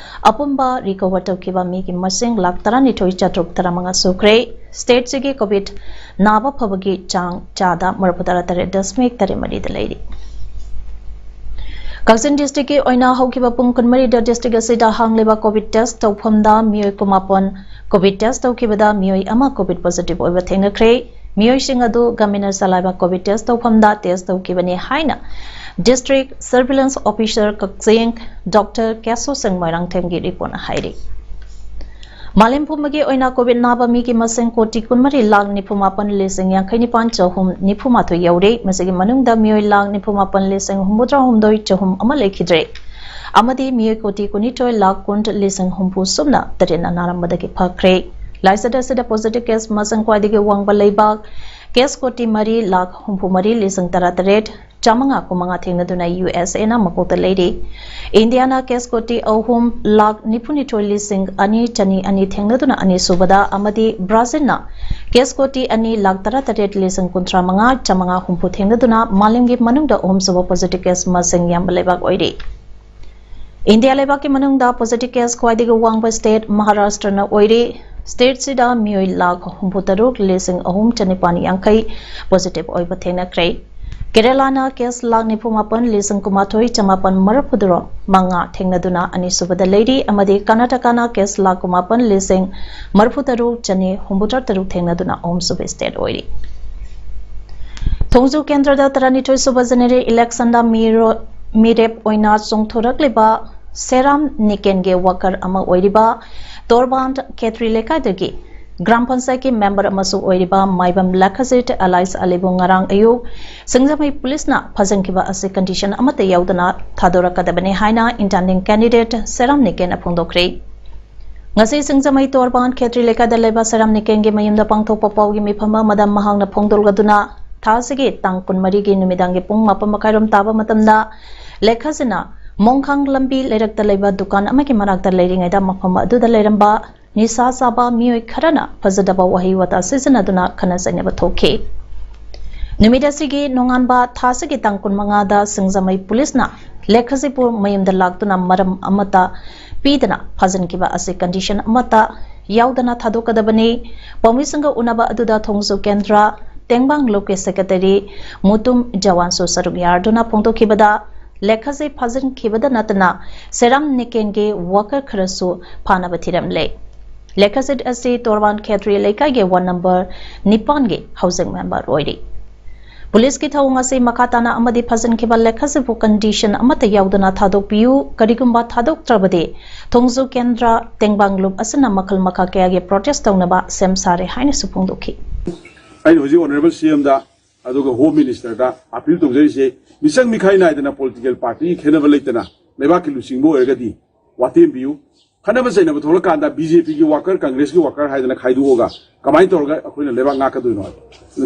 ꯑꯄꯨꯟꯕ ꯔꯤꯀꯣꯚꯔ ꯇꯧꯈꯤꯕ ꯃꯤꯒꯤ ꯃꯁꯤꯡ ꯂꯥꯈ ꯇꯔꯥꯅꯤꯊꯣꯏ ꯆꯥꯇ꯭ꯔꯨꯛ ꯇꯔꯥꯃꯉꯥ ꯁꯨꯈ꯭ꯔꯦ꯫ ꯁ꯭ꯇꯦꯠꯁꯤꯒꯤ ꯀꯣꯚꯤꯗ ꯅꯥꯕ ꯐꯕꯒꯤ ꯆꯥꯡ ꯆꯥꯗ ꯃꯔꯤꯐꯨ ꯇꯔꯥ ꯇꯔꯦꯠ ꯗꯁꯃꯤꯛ ꯇꯔꯦꯠ ꯃꯔꯤꯗ ꯂꯩꯔꯤ꯫ ꯀꯛꯆꯤꯡ ꯗꯤꯁꯇ꯭ꯔꯤꯛꯀꯤ ꯑꯣꯏꯅ ꯍꯧꯈꯤꯕ ꯄꯨꯡ ꯀꯨꯟꯃꯔꯤꯗ ꯗꯤꯁꯇ꯭ꯔꯤꯛ ꯑꯁꯤꯗ ꯍꯥꯡꯂꯤꯕ ꯀꯣꯚꯤꯗ ꯇꯦꯁ ꯇꯧꯐꯝꯗ ꯃꯤꯑꯣꯏ ꯀꯨꯟꯃꯥꯄꯟ ꯀꯣꯚꯤꯗ ꯇꯦꯁ ꯇꯧꯈꯤꯕꯗ ꯃꯤꯑꯣꯏ ꯑꯃ ꯀꯣꯚꯤꯗ ꯄꯣꯖꯤꯇꯤꯚ ꯑꯣꯏꯕ ꯊꯦꯡꯅꯈ꯭ꯔꯦ꯫ ꯃꯤꯑꯣꯏꯁꯤꯡ ꯑꯗꯨ ꯒꯃꯤꯅꯔ ꯆꯂꯥꯏꯕ ꯀꯣꯚꯤꯗ ꯇꯦꯁ ꯇꯧꯐꯝꯗ ꯇꯦꯁ ꯇꯧꯈꯤꯕꯅꯤ ꯍꯥꯏꯅ ꯗꯤꯁꯇ꯭ꯔꯤꯛ ꯁꯔꯚꯤꯂꯦꯟꯁ ꯑꯣꯐꯤꯁꯔ ꯀꯛꯆꯤꯡ ꯗꯣꯛꯇꯔ ꯀꯦꯁꯣ ꯁꯤꯡ ꯃꯣꯏꯔꯥꯡꯊꯦꯝꯒꯤ ꯔꯤꯄꯣꯔꯠꯅ ꯍꯥꯏꯔꯤ꯫ ꯃꯥꯂꯦꯝ ꯄꯨꯝꯕꯒꯤ ꯑꯣꯏꯅ ꯀꯣꯚꯤꯗ ꯅꯥꯕ ꯃꯤꯒꯤ ꯃꯁꯤꯡ ꯀꯣꯇꯤ ꯀꯨꯟꯃꯔꯤ ꯂꯥꯈ ꯅꯤꯐꯨ ꯃꯥꯄꯟ ꯂꯤꯁꯤꯡ ꯌꯥꯡꯈꯩ ꯅꯤꯄꯥꯟ ꯆꯍꯨꯝ ꯅꯤꯐꯨ ꯃꯥꯊꯣꯏ ꯌꯧꯔꯦ꯫ ꯃꯁꯤꯒꯤ ꯃꯅꯨꯡꯗ ꯃꯤꯑꯣꯏ ꯂꯥꯈ ꯅꯤꯐꯨ ꯃꯥꯄꯟ ꯂꯤꯁꯤꯡ ꯍꯨꯝꯐꯨꯇꯔꯥ ꯍꯨꯝꯗꯣꯏ ꯆꯍꯨꯝ ꯑꯃ ꯂꯩꯈꯤꯗ꯭ꯔꯦ꯫ ꯑꯃꯗꯤ ꯃꯤꯑꯣꯏ ꯀꯣꯇꯤ ꯀꯨꯟꯅꯤꯊꯣꯏ ꯂꯥꯈ ꯀꯨꯟ ꯂꯤꯁꯤꯡ ꯍꯨꯝꯐꯨ ꯁꯨꯞꯅ ꯇꯔꯦꯠꯅ ꯅꯥꯔꯝꯕꯗꯒꯤ ꯐꯈ꯭ꯔꯦ꯫ ꯂꯥꯏꯆꯠ ꯑꯁꯤꯗ ꯄꯣꯖꯤꯇꯤꯚ ꯀꯦꯁ ꯃꯁꯤꯡ ꯈ꯭ꯋꯥꯏꯗꯒꯤ ꯋꯥꯡꯕ ꯂꯩꯕꯥꯛ, ꯀꯦꯁ ꯀꯣꯇꯤ ꯃꯔꯤ ꯂꯥꯈ ꯍꯨꯝꯐꯨ ꯃꯔꯤ ꯂꯤꯁꯤꯡ ꯇꯔꯥ ꯇꯔꯦꯠ ꯆꯥꯃꯉꯥ ꯀꯨꯟꯃꯉꯥ ꯊꯦꯡꯅꯗꯨꯅ ꯌꯨ ꯑꯦꯁ ꯑꯦꯅ ꯃꯀꯣꯛꯇ ꯂꯩꯔꯤ꯫ ꯏꯟꯗꯤꯌꯥꯅ ꯀꯦꯁ ꯀꯣꯇꯤ ꯑꯍꯨꯝ ꯂꯥꯈ ꯅꯤꯐꯨꯅꯤꯊꯣꯏ ꯂꯤꯁꯤꯡ ꯑꯅꯤ ꯆꯅꯤ ꯑꯅꯤ ꯊꯦꯡꯅꯗꯨꯅ ꯑꯅꯤꯁꯨꯕꯗ ꯑꯃꯗꯤ ꯕ꯭ꯔꯥꯖꯤꯜꯅ ꯀꯦꯁ ꯀꯣꯇꯤ ꯑꯅꯤ ꯂꯥꯈ ꯇꯔꯥ ꯇꯔꯦꯠ ꯂꯤꯁꯤꯡ ꯀꯨꯟꯊ꯭ꯔꯥ ꯃꯉꯥ ꯆꯥꯃꯉꯥ ꯍꯨꯝꯐꯨ ꯊꯦꯡꯅꯗꯨꯅ ꯃꯥꯂꯦꯝꯒꯤ ꯃꯅꯨꯡꯗ ꯑꯍꯨꯝꯁꯨꯕ ꯄꯣꯖꯤꯇꯤꯚ ꯀꯦꯁ ꯃꯁꯤꯡ ꯌꯥꯝꯕ ꯂꯩꯕꯥꯛ ꯑꯣꯏꯔꯤ꯫ ꯏꯟꯗꯤꯌꯥ ꯂꯩꯕꯥꯛꯀꯤ ꯃꯅꯨꯡꯗ ꯄꯣꯖꯤꯇꯤꯚ ꯀꯦꯁ ꯈ꯭ꯋꯥꯏꯗꯒꯤ ꯋꯥꯡꯕ ꯁ꯭ꯇꯦꯠ ꯃꯍꯥꯔꯥꯁꯇ꯭ꯔꯅ ꯑꯣꯏꯔꯤ꯫ ꯁ꯭ꯇꯦꯠꯁꯤꯗ ꯃꯤꯑꯣꯏ ꯂꯥꯈ ꯍꯨꯝꯐꯨꯇꯔꯨꯛ ꯂꯤꯁꯤꯡ ꯑꯍꯨꯝ ꯆꯅꯤꯄꯥꯟ ꯌꯥꯡꯈꯩ ꯄꯣꯖꯤꯇꯤꯚ ꯑꯣꯏꯕ ꯊꯦꯡꯅꯈ꯭ꯔꯦ꯫ ꯀꯦꯔꯦꯂꯥꯅ ꯀꯦꯁ ꯂꯥꯈ ꯅꯤꯐꯨ ꯃꯥꯄꯟ ꯂꯤꯁꯤꯡ ꯀꯨꯟꯃꯥꯊꯣꯏ ꯆꯃꯥꯄꯟ ꯃꯔꯤꯐꯨꯇꯔꯨꯛ ꯃꯉꯥ ꯊꯦꯡꯅꯗꯨꯅ ꯑꯅꯤꯁꯨꯕꯗ ꯂꯩꯔꯤ, ꯑꯃꯗꯤ ꯀꯔꯅꯥꯇꯀꯥꯅ ꯀꯦꯁ ꯂꯥꯈ ꯀꯨꯟꯃꯥꯄꯟ ꯂꯤꯁꯤꯡ ꯃꯔꯤꯐꯨꯇꯔꯨꯛ ꯆꯅꯤ ꯍꯨꯝꯐꯨꯇꯔꯥ ꯇꯔꯨꯛ ꯊꯦꯡꯅꯗꯨꯅ ꯑꯍꯨꯝꯁꯨꯕ ꯁ꯭ꯇꯦꯠ ꯑꯣꯏꯔꯤ꯫ ꯊꯣꯡꯖꯨ ꯀꯦꯟꯗ꯭ꯔꯗ ꯇꯔꯥꯅꯤꯊꯣꯏ ꯁꯨꯕ ꯖꯦꯅꯦꯔꯦꯜ ꯏꯂꯦꯛꯁꯟꯗ ꯃꯤꯔꯣ-, ꯃꯤꯔꯦꯞ ꯑꯣꯏꯅ ꯆꯣꯡꯊꯣꯔꯛꯂꯤꯕ ꯁꯦꯔꯥꯝ ꯅꯤꯀꯦꯟꯒꯤ ꯋꯥꯀꯔ ꯑꯃ ꯑꯣꯏꯔꯤꯕ ꯇꯣꯔꯕꯥꯟ ꯈꯦꯇ꯭ꯔꯤ ꯂꯩꯀꯥꯏꯗꯒꯤ ꯒ꯭ꯔꯥꯝ ꯄꯟꯆꯥꯌꯠꯀꯤ ꯃꯦꯝꯕꯔ ꯑꯃꯁꯨ ꯑꯣꯏꯔꯤꯕ ꯃꯥꯏꯕꯝ ꯂꯈꯖꯤꯠ ꯑꯦꯂꯥꯏꯁ ꯑꯂꯤꯕꯨ ꯉꯔꯥꯡ ꯑꯌꯨꯛ ꯁꯤꯡꯖꯃꯩ ꯄꯨꯂꯤꯁꯅ ꯐꯥꯖꯤꯟꯈꯤꯕ ꯑꯁꯤ ꯀꯟꯗꯤꯁꯟ ꯑꯃꯠꯇ ꯌꯥꯎꯗꯅ ꯊꯥꯗꯣꯔꯛꯀꯗꯕꯅꯤ ꯍꯥꯏꯅ ꯏꯟꯇꯦꯟꯗꯤꯡ ꯀꯦꯟꯗꯤꯗꯦꯠ ꯁꯦꯔꯥꯝ ꯅꯤꯀꯦꯟꯅ ꯐꯣꯡꯗꯣꯛꯈ꯭ꯔꯦ꯫ ꯉꯁꯤ ꯁꯤꯡꯖꯃꯩ ꯇꯣꯔꯕꯥꯟ ꯈꯦꯇ꯭ꯔꯤ ꯂꯩꯀꯥꯏꯗ ꯂꯩꯕ ꯁꯦꯔꯥꯝ ꯅꯤꯀꯦꯟꯒꯤ ꯃꯌꯨꯝꯗ ꯄꯥꯡꯊꯣꯛꯄ ꯄꯥꯎꯒꯤ ꯃꯤꯐꯝ ꯑꯃꯗ ꯃꯍꯥꯛꯅ ꯐꯣꯡꯗꯣꯛꯂꯗꯨꯅ ꯊꯥ ꯑꯁꯤꯒꯤ ꯇꯥꯡ ꯀꯨꯟꯃꯔꯤꯒꯤ ꯅꯨꯃꯤꯗꯥꯡꯒꯤ ꯄꯨꯡ ꯃꯥꯄꯟ ꯃꯈꯥꯏꯔꯣꯝ ꯇꯥꯕ ꯃꯇꯝꯗ ꯂꯦꯈꯥꯖꯤꯅ ꯃꯣꯡꯈꯥꯡ ꯂꯝꯕꯤ ꯂꯩꯔꯛꯇ ꯂꯩꯕ ꯗꯨꯀꯥꯟ ꯑꯃꯒꯤ ꯃꯅꯥꯛꯇ ꯂꯩꯔꯤꯉꯩꯗ ꯃꯐꯝ ꯑꯗꯨꯗ ꯂꯩꯔꯝꯕ ꯅꯤꯁꯥ ꯆꯥꯕ ꯃꯤꯑꯣꯏ ꯈꯔꯅ ꯐꯖꯗꯕ ꯋꯥꯍꯩ ꯋꯥꯇꯥ ꯁꯤꯖꯤꯟꯅꯗꯨꯅ ꯈꯠꯅ ꯆꯩꯅꯕ ꯊꯣꯛꯈꯤ꯫ ꯅꯨꯃꯤꯠ ꯑꯁꯤꯒꯤ ꯅꯣꯡꯉꯥꯟꯕ ꯊꯥ ꯑꯁꯤꯒꯤ ꯇꯥꯡ ꯀꯨꯟꯃꯉꯥꯗ ꯁꯤꯡꯖꯃꯩ ꯄꯨꯂꯤꯁꯅ ꯂꯦꯈꯖꯤꯄꯨ ꯃꯌꯨꯝꯗ ꯂꯥꯛꯇꯨꯅ ꯃꯔꯝ ꯑꯃꯠꯇ ꯄꯤꯗꯅ ꯐꯥꯖꯤꯟꯈꯤꯕ ꯑꯁꯤ condition ꯑꯃꯠꯇ ꯌꯥꯎꯗꯅ ꯊꯥꯗꯣꯛꯀꯗꯕꯅꯤ꯫ ꯄꯥꯎꯃꯤꯁꯤꯡꯒ ꯎꯅꯕ ꯑꯗꯨꯗ ꯊꯣꯡꯖꯨ ꯀꯦꯟꯗ꯭ꯔ ꯇꯦꯡꯕꯥꯡ ꯂꯨꯞꯀꯤ secretary ꯃꯨꯇꯨꯝ ꯖꯋꯥꯟꯁꯨ ꯁꯔꯨꯛ ꯌꯥꯔꯗꯨꯅ ꯐꯣꯡꯗꯣꯛꯈꯤꯕꯗ, ꯂꯦꯈꯖꯤ ꯐꯥꯖꯤꯟꯈꯤꯕꯗ ꯅꯠꯇꯅ ꯁꯦꯔꯥꯝ ꯅꯤꯀꯦꯟꯒꯤ worker ꯈꯔꯁꯨ ꯐꯥꯅꯕ ꯊꯤꯔꯝꯂꯦ꯫ ꯂꯦꯈꯖꯤꯠ ꯑꯁꯤ ꯇꯣꯔꯕꯥꯟ ꯈꯦꯇ꯭ꯔꯤ ꯂꯩꯀꯥꯏꯒꯤ ward number ꯅꯤꯄꯥꯟꯒꯤ housing member ꯑꯣꯏꯔꯤ꯫ ꯄꯨꯂꯤꯁꯀꯤ ꯊꯧꯑꯣꯡ ꯑꯁꯤ ꯃꯈꯥ ꯇꯥꯅ ꯑꯃꯗꯤ ꯐꯥꯖꯤꯟꯈꯤꯕ ꯂꯦꯈꯖꯤꯠꯄꯨ condition ꯑꯃꯠꯇ ꯌꯥꯎꯗꯅ ꯊꯥꯗꯣꯛꯄꯤꯌꯨ, ꯀꯔꯤꯒꯨꯝꯕ ꯊꯥꯗꯣꯛꯇ꯭ꯔꯕꯗꯤ ꯊꯣꯡꯖꯨ ꯀꯦꯟꯗ꯭ꯔ ꯇꯦꯡꯕꯥꯡ ꯂꯨꯞ ꯑꯁꯤꯅ ꯃꯈꯜ ꯃꯈꯥ ꯀꯌꯥꯒꯤ protest ꯇꯧꯅꯕ ꯁꯦꯝ ꯁꯥꯔꯦ ꯍꯥꯏꯅꯁꯨ ꯐꯣꯡꯗꯣꯛꯈꯤ꯫ ꯑꯩꯅ ꯍꯧꯖꯤꯛ Honourable C M ꯗ ꯑꯗꯨꯒ Home Minister ꯗ appeal ꯇꯧꯖꯔꯤꯁꯦ, ꯃꯤꯆꯪ ꯃꯤꯈꯥꯏ ꯅꯥꯏꯗꯅ political party ꯒꯤ ꯈꯦꯠꯅꯕ ꯂꯩꯇꯅ ꯂꯩꯕꯥꯛꯀꯤ ꯂꯨꯆꯤꯡꯕ ꯑꯣꯏꯔꯒꯗꯤ ꯋꯥꯇꯦꯝꯕꯤꯌꯨ꯫ ꯈꯠꯅꯕ ꯆꯩꯅꯕ ꯊꯣꯛꯂꯀꯥꯟꯗ B J P ꯒꯤ worker, Congress ꯀꯤ worker ꯍꯥꯏꯗꯅ ꯈꯥꯏꯗꯣꯛꯑꯒ ꯀꯃꯥꯏꯅ ꯇꯧꯔꯒ ꯑꯩꯈꯣꯏꯅ ꯂꯩꯕꯥꯛ ꯉꯥꯛꯀꯗꯣꯏꯅꯣ ꯍꯥꯏꯕ꯫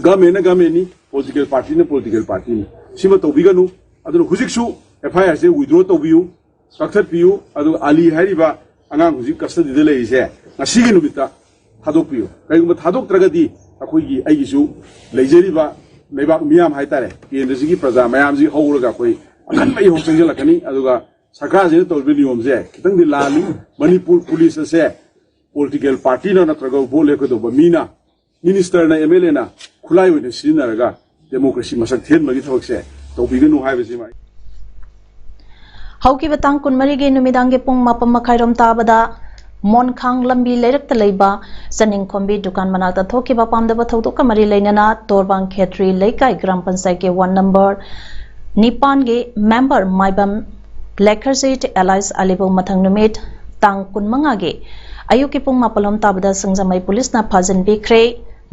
Government ꯅ government ꯅꯤ, political party ꯅ political party ꯅꯤ꯫ ꯁꯤꯃ ꯇꯧꯕꯤꯒꯅꯨ꯫ ꯑꯗꯨꯅ ꯍꯧꯖꯤꯛꯁꯨ F I R say withdraw ꯇꯧꯕꯤꯌꯨ, ꯀꯛꯊꯠꯄꯤꯌꯨ꯫ ꯑꯗꯨꯒ ꯑꯂꯤ ꯍꯥꯏꯔꯤꯕ ꯑꯉꯥꯡ ꯍꯧꯖꯤꯛ custody ꯗ ꯂꯩꯔꯤꯁꯦ ꯉꯁꯤꯒꯤ ꯅꯨꯃꯤꯠꯇ ꯊꯥꯗꯣꯛꯄꯤꯌꯨ꯫ ꯀꯔꯤꯒꯨꯝꯕ ꯊꯥꯗꯣꯛꯇ꯭ꯔꯒꯗꯤ ꯑꯩꯈꯣꯏꯒꯤ, ꯑꯩꯒꯤꯁꯨ ꯂꯩꯖꯔꯤꯕ ꯂꯩꯕꯥꯛ ꯃꯤꯌꯥꯝ ꯍꯥꯏꯇꯥꯔꯦ, ꯀꯦꯟꯗ꯭ꯔꯁꯤꯒꯤ ꯄ꯭ꯔꯖꯥ ꯃꯌꯥꯝꯁꯤ ꯍꯧꯔꯒ ꯑꯩꯈꯣꯏ ꯑꯀꯟꯕ ꯏꯍꯧ ꯆꯪꯁꯤꯜꯂꯛꯀꯅꯤ꯫ ꯑꯗꯨꯒ ꯁꯔꯀꯥꯔꯁꯤꯅ ꯇꯧꯔꯤꯕ ꯅꯤꯌꯣꯝꯁꯦ ꯈꯤꯇꯪꯗꯤ ꯂꯥꯜꯂꯤ꯫ ꯃꯅꯤꯄꯨꯔ ꯄꯨꯂꯤꯁ ꯑꯁꯦ political party ꯅ ꯅꯠꯇ꯭ꯔꯒ vote ꯂꯦꯞꯀꯗꯧꯕ ꯃꯤꯅ, minister ꯅ, M L A ꯅ ꯈꯨꯠꯂꯥꯏ ꯑꯣꯏꯅ ꯁꯤꯖꯤꯟꯅꯔꯒ democracy ꯃꯁꯛ ꯊꯤꯍꯟꯕꯒꯤ ꯊꯕꯛꯁꯦ ꯇꯧꯕꯤꯒꯅꯨ ꯍꯥꯏꯕꯁꯤꯃ꯫ ꯍꯧꯈꯤꯕ ꯇꯥꯡ ꯀꯨꯟꯃꯔꯤꯒꯤ ꯅꯨꯃꯤꯗꯥꯡꯒꯤ ꯄꯨꯡ ꯃꯥꯄꯟ ꯃꯈꯥꯏꯔꯣꯝ ꯇꯥꯕꯗ ꯃꯣꯟꯈꯥꯡ ꯂꯝꯕꯤ ꯂꯩꯔꯛꯇ ꯂꯩꯕ ꯆꯅꯤꯡꯈꯣꯝꯕꯤ ꯗꯨꯀꯥꯟ ꯃꯅꯥꯛꯇ ꯊꯣꯛꯈꯤꯕ ꯄꯥꯝꯗꯕ ꯊꯧꯗꯣꯛꯀ ꯃꯔꯤ ꯂꯩꯅꯅ ꯇꯣꯔꯕꯥꯡ ꯈꯦꯇ꯭ꯔꯤ ꯂꯩꯀꯥꯏ ꯒ꯭ꯔꯥꯝ ꯄꯟꯆꯥꯌꯠꯀꯤ ward number ꯅꯤꯄꯥꯟꯒꯤ member ꯃꯥꯏꯕꯝ ꯂꯦꯈꯔꯖꯤꯠ alias ꯑꯂꯤꯕꯨ ꯃꯊꯪ ꯅꯨꯃꯤꯠ ꯇꯥꯡ ꯀꯨꯟꯃꯉꯥꯒꯤ ꯑꯌꯨꯛꯀꯤ ꯄꯨꯡ ꯃꯥꯄꯜꯂꯣꯝ ꯇꯥꯕꯗ ꯁꯤꯡꯖꯃꯩ ꯄꯨꯂꯤꯁꯅ ꯐꯥꯖꯤꯟꯕꯤꯈ꯭ꯔꯦ꯫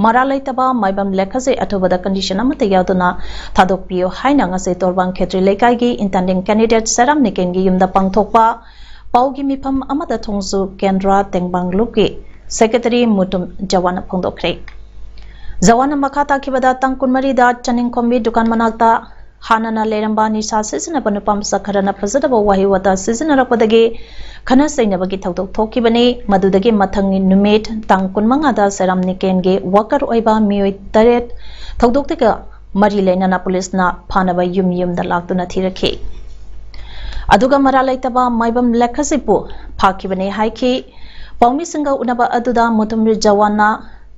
ꯃꯔꯥꯜ ꯂꯩꯇꯕ ꯃꯥꯏꯕꯝ ꯂꯦꯈꯔꯖꯤꯠ ꯑꯊꯨꯕꯗ condition ꯑꯃꯠꯇ ꯌꯥꯎꯗꯅ ꯊꯥꯗꯣꯛꯄꯤꯌꯨ ꯍꯥꯏꯅ ꯉꯁꯤ ꯇꯣꯔꯕꯥꯡ ꯈꯦꯇ꯭ꯔꯤ ꯂꯩꯀꯥꯏꯒꯤ intending candidate ꯁꯦꯔꯥꯝ ꯅꯤꯀꯦꯟꯒꯤ ꯌꯨꯝꯗ ꯄꯥꯡꯊꯣꯛꯄ ꯄꯥꯎꯒꯤ ꯃꯤꯐꯝ ꯑꯃꯗ ꯊꯣꯡꯖꯨ ꯀꯦꯟꯗ꯭ꯔ ꯇꯦꯡꯕꯥꯡ ꯂꯨꯞꯀꯤ secretary ꯃꯨꯇꯨꯝ ꯖꯋꯥꯟꯅ ꯐꯣꯡꯗꯣꯛꯈ꯭ꯔꯦ꯫ ꯖꯋꯥꯟꯅ ꯃꯈꯥ ꯇꯥꯈꯤꯕꯗ ꯇꯥꯡ ꯀꯨꯟꯃꯔꯤꯗ ꯆꯅꯤꯡꯈꯣꯝꯕꯤ ꯗꯨꯀꯥꯟ ꯃꯅꯥꯛꯇ ꯍꯥꯟꯅꯅ ꯂꯩꯔꯝꯕ ꯅꯤꯁꯥ ꯁꯤꯖꯤꯟꯅꯕ ꯅꯨꯄꯥ ꯃꯁꯛ ꯈꯔꯅ ꯐꯖꯗꯕ ꯋꯥꯍꯩ ꯋꯥꯇꯥ ꯁꯤꯖꯤꯟꯅꯔꯛꯄꯗꯒꯤ ꯈꯠꯅ ꯆꯩꯅꯕꯒꯤ ꯊꯧꯗꯣꯛ ꯊꯣꯛꯈꯤꯕꯅꯤ꯫ ꯃꯗꯨꯗꯒꯤ ꯃꯊꯪꯒꯤ ꯅꯨꯃꯤꯠ ꯇꯥꯡ ꯀꯨꯟꯃꯉꯥꯗ ꯁꯦꯔꯥꯝ ꯅꯤꯀꯦꯟꯒꯤ ꯋꯥꯀꯔ ꯑꯣꯏꯕ ꯃꯤꯑꯣꯏ ꯇꯔꯦꯠ ꯊꯧꯗꯣꯛꯇꯨꯒ ꯃꯔꯤ ꯂꯩꯅꯅ ꯄꯨꯂꯤꯁꯅ ꯐꯥꯅꯕ ꯌꯨꯝ ꯌꯨꯝꯗ ꯂꯥꯛꯇꯨꯅ ꯊꯤꯔꯛꯈꯤ꯫ ꯑꯗꯨꯒ ꯃꯔꯥ ꯂꯩꯇꯕ ꯃꯥꯏꯕꯝ ꯂꯦꯈꯖꯤꯠꯄꯨ ꯐꯥꯈꯤꯕꯅꯤ ꯍꯥꯏꯈꯤ꯫ ꯄꯥꯎꯃꯤꯁꯤꯡꯒ ꯎꯅꯕ ꯑꯗꯨꯗ ꯃꯨꯇꯨꯝꯔꯤ ꯖꯋꯥꯟꯅ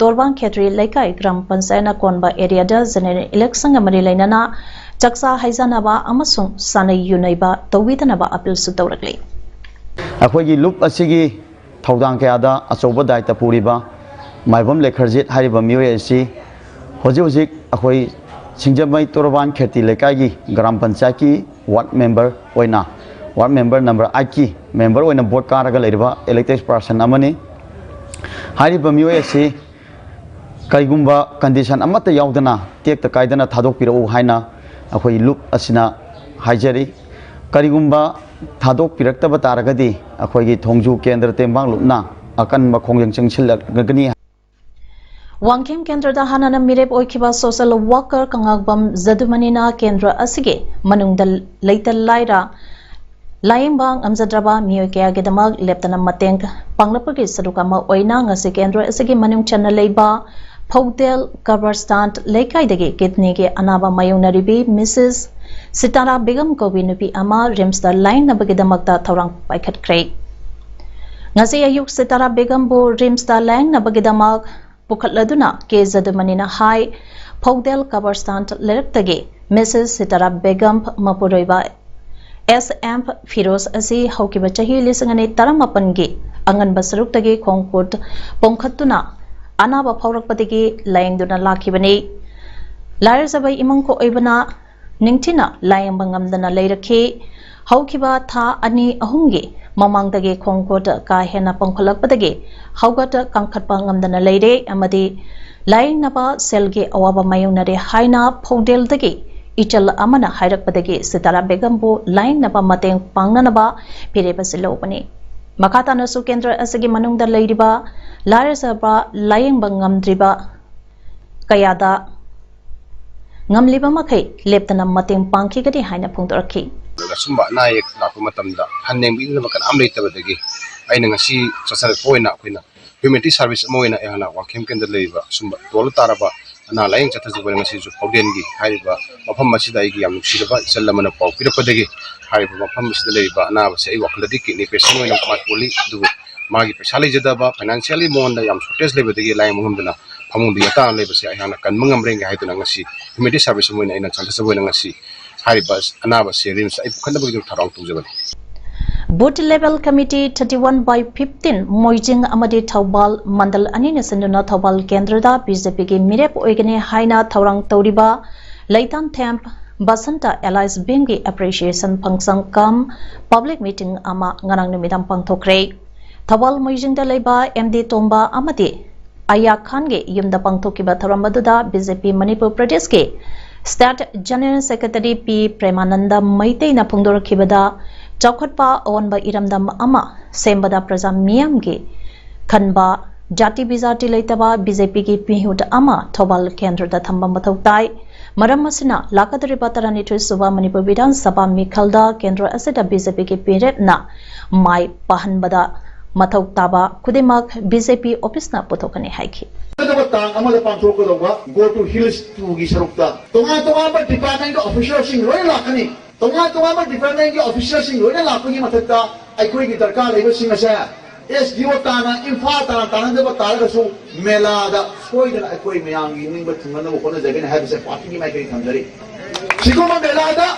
ꯇꯣꯔꯕꯥꯟ ꯈꯦꯇ꯭ꯔꯤ ꯂꯩꯀꯥꯏ ꯒ꯭ꯔꯥꯝ ꯄꯟꯆꯥꯌꯠꯅ ꯀꯣꯟꯕ ꯑꯦꯔꯤꯌꯥꯗ ꯖꯦꯅꯦꯔꯦꯜ ꯏꯂꯦꯛꯁꯟꯒ ꯃꯔꯤ ꯂꯩꯅꯅ ꯆꯥꯛꯆꯥ ꯍꯩꯖꯥꯟꯅꯕ ꯑꯃꯁꯨꯡ ꯁꯥꯟꯅꯩ ꯌꯨꯅꯩꯕ ꯇꯧꯕꯤꯗꯅꯕ ꯑꯄꯤꯜꯁꯨ ꯇꯧꯔꯛꯂꯤ꯫ ꯑꯩꯈꯣꯏꯒꯤ ꯂꯨꯞ ꯑꯁꯤꯒꯤ ꯊꯧꯗꯥꯡ ꯀꯌꯥꯗ ꯑꯆꯧꯕ ꯗꯥꯏꯇ ꯄꯨꯔꯤꯕ ꯃꯥꯏꯕꯝ ꯂꯦꯈꯔꯖꯤꯠ ꯍꯥꯏꯔꯤꯕ ꯃꯤꯑꯣꯏ ꯑꯁꯤ ꯍꯧꯖꯤꯛ ꯍꯧꯖꯤꯛ ꯑꯩꯈꯣꯏ ꯁꯤꯡꯖꯃꯩ ꯇꯣꯔꯕꯥꯟ ꯈꯦꯇꯤ ꯂꯩꯀꯥꯏꯒꯤ ꯒ꯭ꯔꯥꯝ ꯄꯟꯆꯥꯌꯠꯀꯤ ꯋꯥꯔꯗ ꯃꯦꯝꯕꯔ ꯑꯣꯏꯅ, ꯋꯥꯔꯗ ꯃꯦꯝꯕꯔ ꯅꯝꯕꯔ ꯑꯥꯏꯠꯀꯤ ꯃꯦꯝꯕꯔ ꯑꯣꯏꯅ ꯚꯣꯠ ꯀꯥꯔꯒ ꯂꯩꯔꯤꯕ ꯏꯂꯦꯛꯇꯦꯗ ꯄꯥꯔꯁꯟ ꯑꯃꯅꯤ꯫ ꯍꯥꯏꯔꯤꯕ ꯃꯤꯑꯣꯏ ꯑꯁꯤ ꯀꯔꯤꯒꯨꯝꯕ ꯀꯟꯗꯤꯁꯟ ꯑꯃꯠꯇ ꯌꯥꯎꯗꯅ ꯇꯦꯛꯇ ꯀꯥꯏꯗꯅ ꯊꯥꯗꯣꯛꯄꯤꯔꯛꯎ ꯍꯥꯏꯅ ꯑꯩꯈꯣꯏ ꯂꯨꯞ ꯑꯁꯤꯅ ꯍꯥꯏꯖꯔꯤ꯫ ꯀꯔꯤꯒꯨꯝꯕ ꯊꯥꯗꯣꯛꯄꯤꯔꯛꯇꯕ ꯇꯥꯔꯒꯗꯤ ꯑꯩꯈꯣꯏꯒꯤ ꯊꯣꯡꯖꯨ ꯀꯦꯟꯗ꯭ꯔ ꯇꯦꯡꯕꯥꯡ ꯂꯨꯞꯅ ꯑꯀꯟꯕ ꯈꯣꯡꯖꯪ ꯆꯪꯁꯤꯜꯂꯛꯀꯅꯤ꯫ ꯋꯥꯡꯈꯦꯝ ꯀꯦꯟꯗ꯭ꯔꯗ ꯍꯥꯟꯅꯅ ꯃꯤꯔꯦꯞ ꯑꯣꯏꯈꯤꯕ ꯁꯣꯁꯦꯜ ꯋꯥꯀꯔ ꯀꯉꯥꯛꯕꯝ ꯖꯗꯨꯃꯅꯤꯅ ꯀꯦꯟꯗ꯭ꯔ ꯑꯁꯤꯒꯤ ꯃꯅꯨꯡꯗ ꯂꯩꯇ ꯂꯥꯏꯔ ꯂꯥꯌꯦꯡꯕ ꯉꯝꯖꯗ꯭ꯔꯕ ꯃꯤꯑꯣꯏ ꯀꯌꯥꯒꯤꯗꯃꯛ ꯂꯦꯞꯇꯅ ꯃꯇꯦꯡ ꯄꯥꯡꯂꯛꯄꯒꯤ ꯁꯔꯨꯛ ꯑꯃ ꯑꯣꯏꯅ ꯉꯁꯤ ꯀꯦꯟꯗ꯭ꯔ ꯑꯁꯤꯒꯤ ꯃꯅꯨꯡ ꯆꯟꯅ ꯂꯩꯕ ꯐꯧꯗꯦꯜ ꯀꯕꯔꯁꯇꯥꯟ ꯂꯩꯀꯥꯏꯗꯒꯤ ꯀꯤꯗꯅꯤꯒꯤ ꯑꯅꯥꯕ ꯃꯥꯌꯣꯛꯅꯔꯤꯕꯤ ꯃꯤꯁꯦꯁ ꯁꯤꯇꯥꯔꯥ ꯕꯦꯒꯝ ꯀꯧꯕꯤ ꯅꯨꯄꯤ ꯑꯃ ꯔꯤꯝꯁꯇ ꯂꯥꯌꯦꯡꯅꯕꯒꯤꯗꯃꯛꯇ ꯊꯧꯔꯥꯡ ꯄꯥꯏꯈꯠꯈ꯭ꯔꯦ꯫ ꯉꯁꯤ ꯑꯌꯨꯛ ꯁꯤꯇꯥꯔꯥ ꯕꯦꯒꯝꯕꯨ ꯔꯤꯝꯁꯇ ꯂꯥꯌꯦꯡꯅꯕꯒꯤꯗꯃꯛ ꯄꯨꯈꯠꯂꯗꯨꯅ ꯀꯦ ꯖꯗꯨꯃꯅꯤꯅ ꯍꯥꯏ, ꯐꯧꯗꯦꯜ ꯀꯕꯔꯁꯇꯥꯟ ꯂꯩꯔꯛꯇꯒꯤ ꯃꯤꯁꯦꯁ ꯁꯤꯇꯥꯔꯥ ꯕꯦꯒꯝ ꯃꯄꯨꯔꯣꯏꯕ ꯑꯦꯁ ꯑꯦꯝ ꯐꯤꯔꯣꯖ ꯑꯁꯤ ꯍꯧꯈꯤꯕ ꯆꯍꯤ ꯂꯤꯁꯤꯡ ꯑꯅꯤ ꯇꯔꯥꯃꯥꯄꯟꯒꯤ ꯑꯉꯟꯕ ꯁꯔꯨꯛꯇꯒꯤ ꯈꯣꯡ ꯈꯨꯠ ꯄꯣꯝꯈꯠꯇꯨꯅ ꯑꯅꯥꯕ ꯐꯥꯎꯔꯛꯄꯗꯒꯤ ꯂꯥꯌꯦꯡꯗꯨꯅ ꯂꯥꯛꯈꯤꯕꯅꯤ꯫ ꯂꯥꯏꯔꯖꯕ ꯏꯃꯨꯡ ꯑꯣꯏꯕꯅ ꯅꯤꯡꯊꯤꯅ ꯂꯥꯌꯦꯡꯕ ꯉꯝꯗꯅ ꯂꯩꯔꯛꯈꯤ꯫ ꯍꯧꯈꯤꯕ ꯊꯥ ꯑꯅꯤ ꯑꯍꯨꯝꯒꯤ ꯃꯃꯥꯡꯗꯒꯤ ꯈꯣꯡ ꯈꯨꯠ ꯀꯥ ꯍꯦꯟꯅ ꯄꯣꯝꯈꯠꯂꯛꯄꯗꯒꯤ ꯍꯧꯒꯠ ꯀꯥꯡꯈꯠꯄ ꯉꯝꯗꯅ ꯂꯩꯔꯦ ꯑꯃꯗꯤ ꯂꯥꯌꯦꯡꯅꯕ ꯁꯦꯜꯒꯤ ꯑꯋꯥꯕ ꯃꯥꯌꯣꯛꯅꯔꯦ ꯍꯥꯏꯅ ꯐꯧꯗꯦꯜꯗꯒꯤ ꯏꯆꯜ ꯑꯃꯅ ꯍꯥꯏꯔꯛꯄꯗꯒꯤ ꯁꯤꯇꯥꯔꯥ ꯕꯦꯒꯝꯕꯨ ꯂꯥꯌꯦꯡꯅꯕ ꯃꯇꯦꯡ ꯄꯥꯡꯅꯅꯕ ꯐꯤꯔꯦꯞ ꯑꯁꯤ ꯂꯧꯕꯅꯤ꯫ ꯃꯈꯥ ꯇꯥꯅꯁꯨ ꯀꯦꯟꯗ꯭ꯔ ꯑꯁꯤꯒꯤ ꯃꯅꯨꯡꯗ ꯂꯩꯔꯤꯕ ꯂꯥꯏꯔꯖꯕ ꯂꯥꯌꯦꯡꯕ ꯉꯝꯗ꯭ꯔꯤꯕ ꯀꯌꯥꯗ ꯉꯝꯂꯤꯕ ꯃꯈꯩ ꯂꯦꯞꯇꯅ ꯃꯇꯦꯡ ꯄꯥꯡꯈꯤꯒꯅꯤ ꯍꯥꯏꯅ ꯐꯣꯡꯗꯣꯔꯛꯈꯤ꯫ ꯑꯗꯨꯒ ꯁꯨꯝꯕ ꯑꯅꯥ ꯑꯌꯦꯛ ꯂꯥꯛꯄ ꯃꯇꯝꯗ ꯍꯟꯅ ꯌꯦꯡꯕꯤꯅꯕ ꯀꯅꯥꯝ ꯂꯩꯇꯕꯗꯒꯤ ꯑꯩꯅ ꯉꯁꯤ ꯆꯠꯆꯔꯛꯄ ꯑꯣꯏꯅ ꯑꯩꯈꯣꯏꯅ ꯍ꯭ꯌꯨꯃꯦꯅꯤꯇꯤ ꯁꯥꯔꯚꯤꯁ ꯑꯃ ꯑꯣꯏꯅ ꯑꯩꯍꯥꯛꯅ ꯋꯥꯡꯈꯦꯝ ꯀꯦꯟꯗ꯭ꯔꯗ ꯂꯩꯔꯤꯕ ꯁꯨꯝꯕ ꯇꯣꯜꯂ ꯇꯥꯔꯕ ꯑꯅꯥ ꯂꯥꯏꯌꯦꯡ ꯆꯠꯊꯖꯕꯅ ꯉꯁꯤꯁꯨ ꯄꯥꯎꯗꯦꯟꯒꯤ ꯍꯥꯏꯔꯤꯕ ꯃꯐꯝ ꯑꯁꯤꯗ ꯑꯩꯒꯤ ꯌꯥꯝ ꯅꯨꯡꯁꯤꯔꯕ ꯏꯆꯜ ꯑꯃꯅ ꯄꯥꯎ ꯄꯤꯔꯛꯄꯗꯒꯤ ꯍꯥꯏꯔꯤꯕ ꯃꯐꯝ ꯑꯁꯤꯗ ꯂꯩꯔꯤꯕ ꯑꯅꯥꯕꯁꯦ ꯑꯩ ꯋꯥꯈꯜꯗꯗꯤ ꯀꯤꯗꯅꯤ ꯄꯦꯁꯦꯟ ꯑꯣꯏꯅ ꯃꯥ ꯄꯣꯜꯂꯤ, ꯑꯗꯨꯕꯨ ꯃꯥꯒꯤ ꯄꯩꯁꯥ ꯂꯩꯖꯗꯕ, ꯐꯥꯏꯅꯥꯟꯁꯤꯌꯦꯜꯂꯤ ꯃꯉꯣꯟꯗ ꯌꯥꯝ ꯁꯣꯔꯇꯦꯖ ꯂꯩꯕꯗꯒꯤ ꯂꯥꯏꯌꯦꯡꯕ ꯉꯝꯗꯅ ꯐꯃꯨꯡꯗ ꯌꯦꯇꯥꯅ ꯂꯩꯕꯁꯦ ꯑꯩꯍꯥꯛꯅ ꯀꯟꯕ ꯉꯝꯕ꯭ꯔꯦ ꯍꯥꯏꯗꯨꯅ ꯉꯁꯤ ꯍ꯭ꯌꯨꯃꯦꯅꯤꯇꯤ ꯁꯥꯔꯚꯤꯁ ꯑꯃ ꯑꯣꯏꯅ ꯑꯩꯅ ꯆꯠꯊꯖꯕ ꯑꯣꯏꯅ ꯉꯁꯤ ꯍꯥꯏꯔꯤꯕ ꯑꯅꯥꯕꯁꯦ ꯔꯤꯝꯁꯇ ꯑꯩ ꯄꯨꯈꯠꯅꯕꯒꯤꯗꯃꯛ ꯊꯧꯔꯥꯡ ꯇꯧꯖꯕꯅꯤ꯫ Booth Level Committee thirty one by fifteen ꯃꯣꯏꯖꯤꯡ ꯑꯃꯗꯤ ꯊꯧꯕꯥꯜ ꯃꯟꯗꯜ ꯑꯅꯤꯅ ꯁꯤꯟꯗꯨꯅ ꯊꯧꯕꯥꯜ ꯀꯦꯟꯗ꯭ꯔꯗ ꯕꯤ ꯖꯦ ꯄꯤꯒꯤ ꯃꯤꯔꯦꯞ ꯑꯣꯏꯒꯅꯤ ꯍꯥꯏꯅ ꯊꯧꯔꯥꯡ ꯇꯧꯔꯤꯕ ꯂꯩꯇꯥꯟꯊꯦꯝ ꯕꯁꯟꯇ ꯑꯦꯂꯥꯏꯁ ꯕꯦꯡꯒꯤ ꯑꯦꯄ꯭ꯔꯤꯁꯤꯌꯦꯁꯟ ꯐꯪꯁꯟ ꯀꯝ ꯄꯕ꯭ꯂꯤꯛ ꯃꯤꯇꯤꯡ ꯑꯃ ꯉꯔꯥꯡ ꯅꯨꯃꯤꯗꯥꯡ ꯄꯥꯡꯊꯣꯛꯈ꯭ꯔꯦ꯫ ꯊꯧꯕꯥꯜ ꯃꯣꯏꯖꯤꯡꯗ ꯂꯩꯕ ꯑꯦꯝ ꯗꯤ ꯇꯣꯝꯕ ꯑꯃꯗꯤ ꯑꯌꯥ ꯈꯥꯟꯒꯤ ꯌꯨꯝꯗ ꯄꯥꯡꯊꯣꯛꯈꯤꯕ ꯊꯧꯔꯝ ꯑꯗꯨꯗ ꯕꯤ ꯖꯦ ꯄꯤ ꯃꯅꯤꯄꯨꯔ ꯄ꯭ꯔꯗꯦꯁꯀꯤ ꯁ꯭ꯇꯦꯠ ꯖꯦꯅꯔꯦꯜ ꯁꯦꯀ꯭ꯔꯦꯇꯔꯤ ꯄꯤ ꯄ꯭ꯔꯦꯃꯥꯅꯟꯗ ꯃꯩꯇꯩꯅ ꯐꯣꯡꯗꯣꯔꯛꯈꯤꯕꯗ ꯆꯥꯎꯈꯠꯄ ꯑꯑꯣꯟꯕ ꯏꯔꯝꯗꯝ ꯑꯃ ꯁꯦꯝꯕꯗ ꯄ꯭ꯔꯖꯥ ꯃꯤꯌꯥꯝꯒꯤ ꯈꯟꯕ ꯖꯥꯇꯤ ꯕꯤꯖꯥꯇꯤ ꯂꯩꯇꯕ ꯕꯤ ꯖꯦ ꯄꯤꯒꯤ ꯃꯤꯍꯨꯠ ꯑꯃ ꯊꯧꯕꯥꯜ ꯀꯦꯟꯗ꯭ꯔꯗ ꯊꯝꯕ ꯃꯊꯧ ꯇꯥꯏ꯫ ꯃꯔꯝ ꯑꯁꯤꯅ ꯂꯥꯛꯀꯗꯧꯔꯤꯕ ꯇꯔꯥꯅꯤꯊꯣꯏ ꯁꯨꯕ ꯃꯅꯤꯄꯨꯔ ꯕꯤꯙꯥꯟ ꯁꯚꯥ ꯃꯤꯈꯜꯗ ꯀꯦꯟꯗ꯭ꯔ ꯑꯁꯤꯗ ꯕꯤ ꯖꯦ ꯄꯤꯒꯤ ꯃꯤꯔꯦꯞꯅ ꯃꯥꯏ ꯄꯥꯍꯟꯕꯗ ꯃꯊꯧ ꯇꯥꯕ ꯈꯨꯗꯤꯡꯃꯛ ꯕꯤ ꯖꯦ ꯄꯤ ꯑꯣꯐꯤꯁꯅ ꯄꯨꯊꯣꯛꯀꯅꯤ ꯍꯥꯏꯈꯤ꯫ ꯆꯠꯀꯗꯕ ꯇꯥꯡ ꯑꯃꯗ ꯄꯥꯡꯊꯣꯛꯀꯗꯧꯕ Go to Hills two ꯒꯤ ꯁꯔꯨꯛꯇ ꯇꯣꯉꯥꯟ ꯇꯣꯉꯥꯟꯕ ꯗꯤꯄꯥꯔꯠꯃꯦꯟꯒꯤ ꯑꯣꯐꯤꯁꯔꯁꯤꯡ ꯂꯣꯏꯅ ꯂꯥꯛꯀꯅꯤ꯫ ꯇꯣꯉꯥꯟ ꯇꯣꯉꯥꯟꯕ ꯗꯤꯄꯥꯔꯠꯃꯦꯟꯒꯤ ꯑꯣꯐꯤꯁꯔꯁꯤꯡ ꯂꯣꯏꯅ ꯂꯥꯛꯄꯒꯤ ꯃꯊꯛꯇ ꯑꯩꯈꯣꯏꯒꯤ ꯗꯔꯀꯥꯔ ꯂꯩꯕꯁꯤꯡ ꯑꯁꯦ ꯑꯦꯁ ꯗꯤ ꯑꯣ ꯇꯥꯅ, ꯏꯝꯐꯥꯜ ꯇꯥꯅ ꯇꯥꯅꯗꯕ ꯇꯥꯔꯒꯁꯨ ꯃꯦꯂꯥꯗ ꯁꯣꯏꯗꯅ ꯑꯩꯈꯣꯏ ꯃꯌꯥꯝꯒꯤ ꯅꯤꯡꯕ ꯊꯨꯡꯅꯅꯕ ꯍꯣꯠꯅꯖꯒꯅꯤ ꯍꯥꯏꯕꯁꯦ ꯄꯥꯔꯇꯤꯒꯤ ꯃꯥꯏꯀꯩ ꯊꯝꯖꯔꯤ꯫ ꯁꯤꯒꯨꯝꯕ ꯃꯦꯂꯥꯗ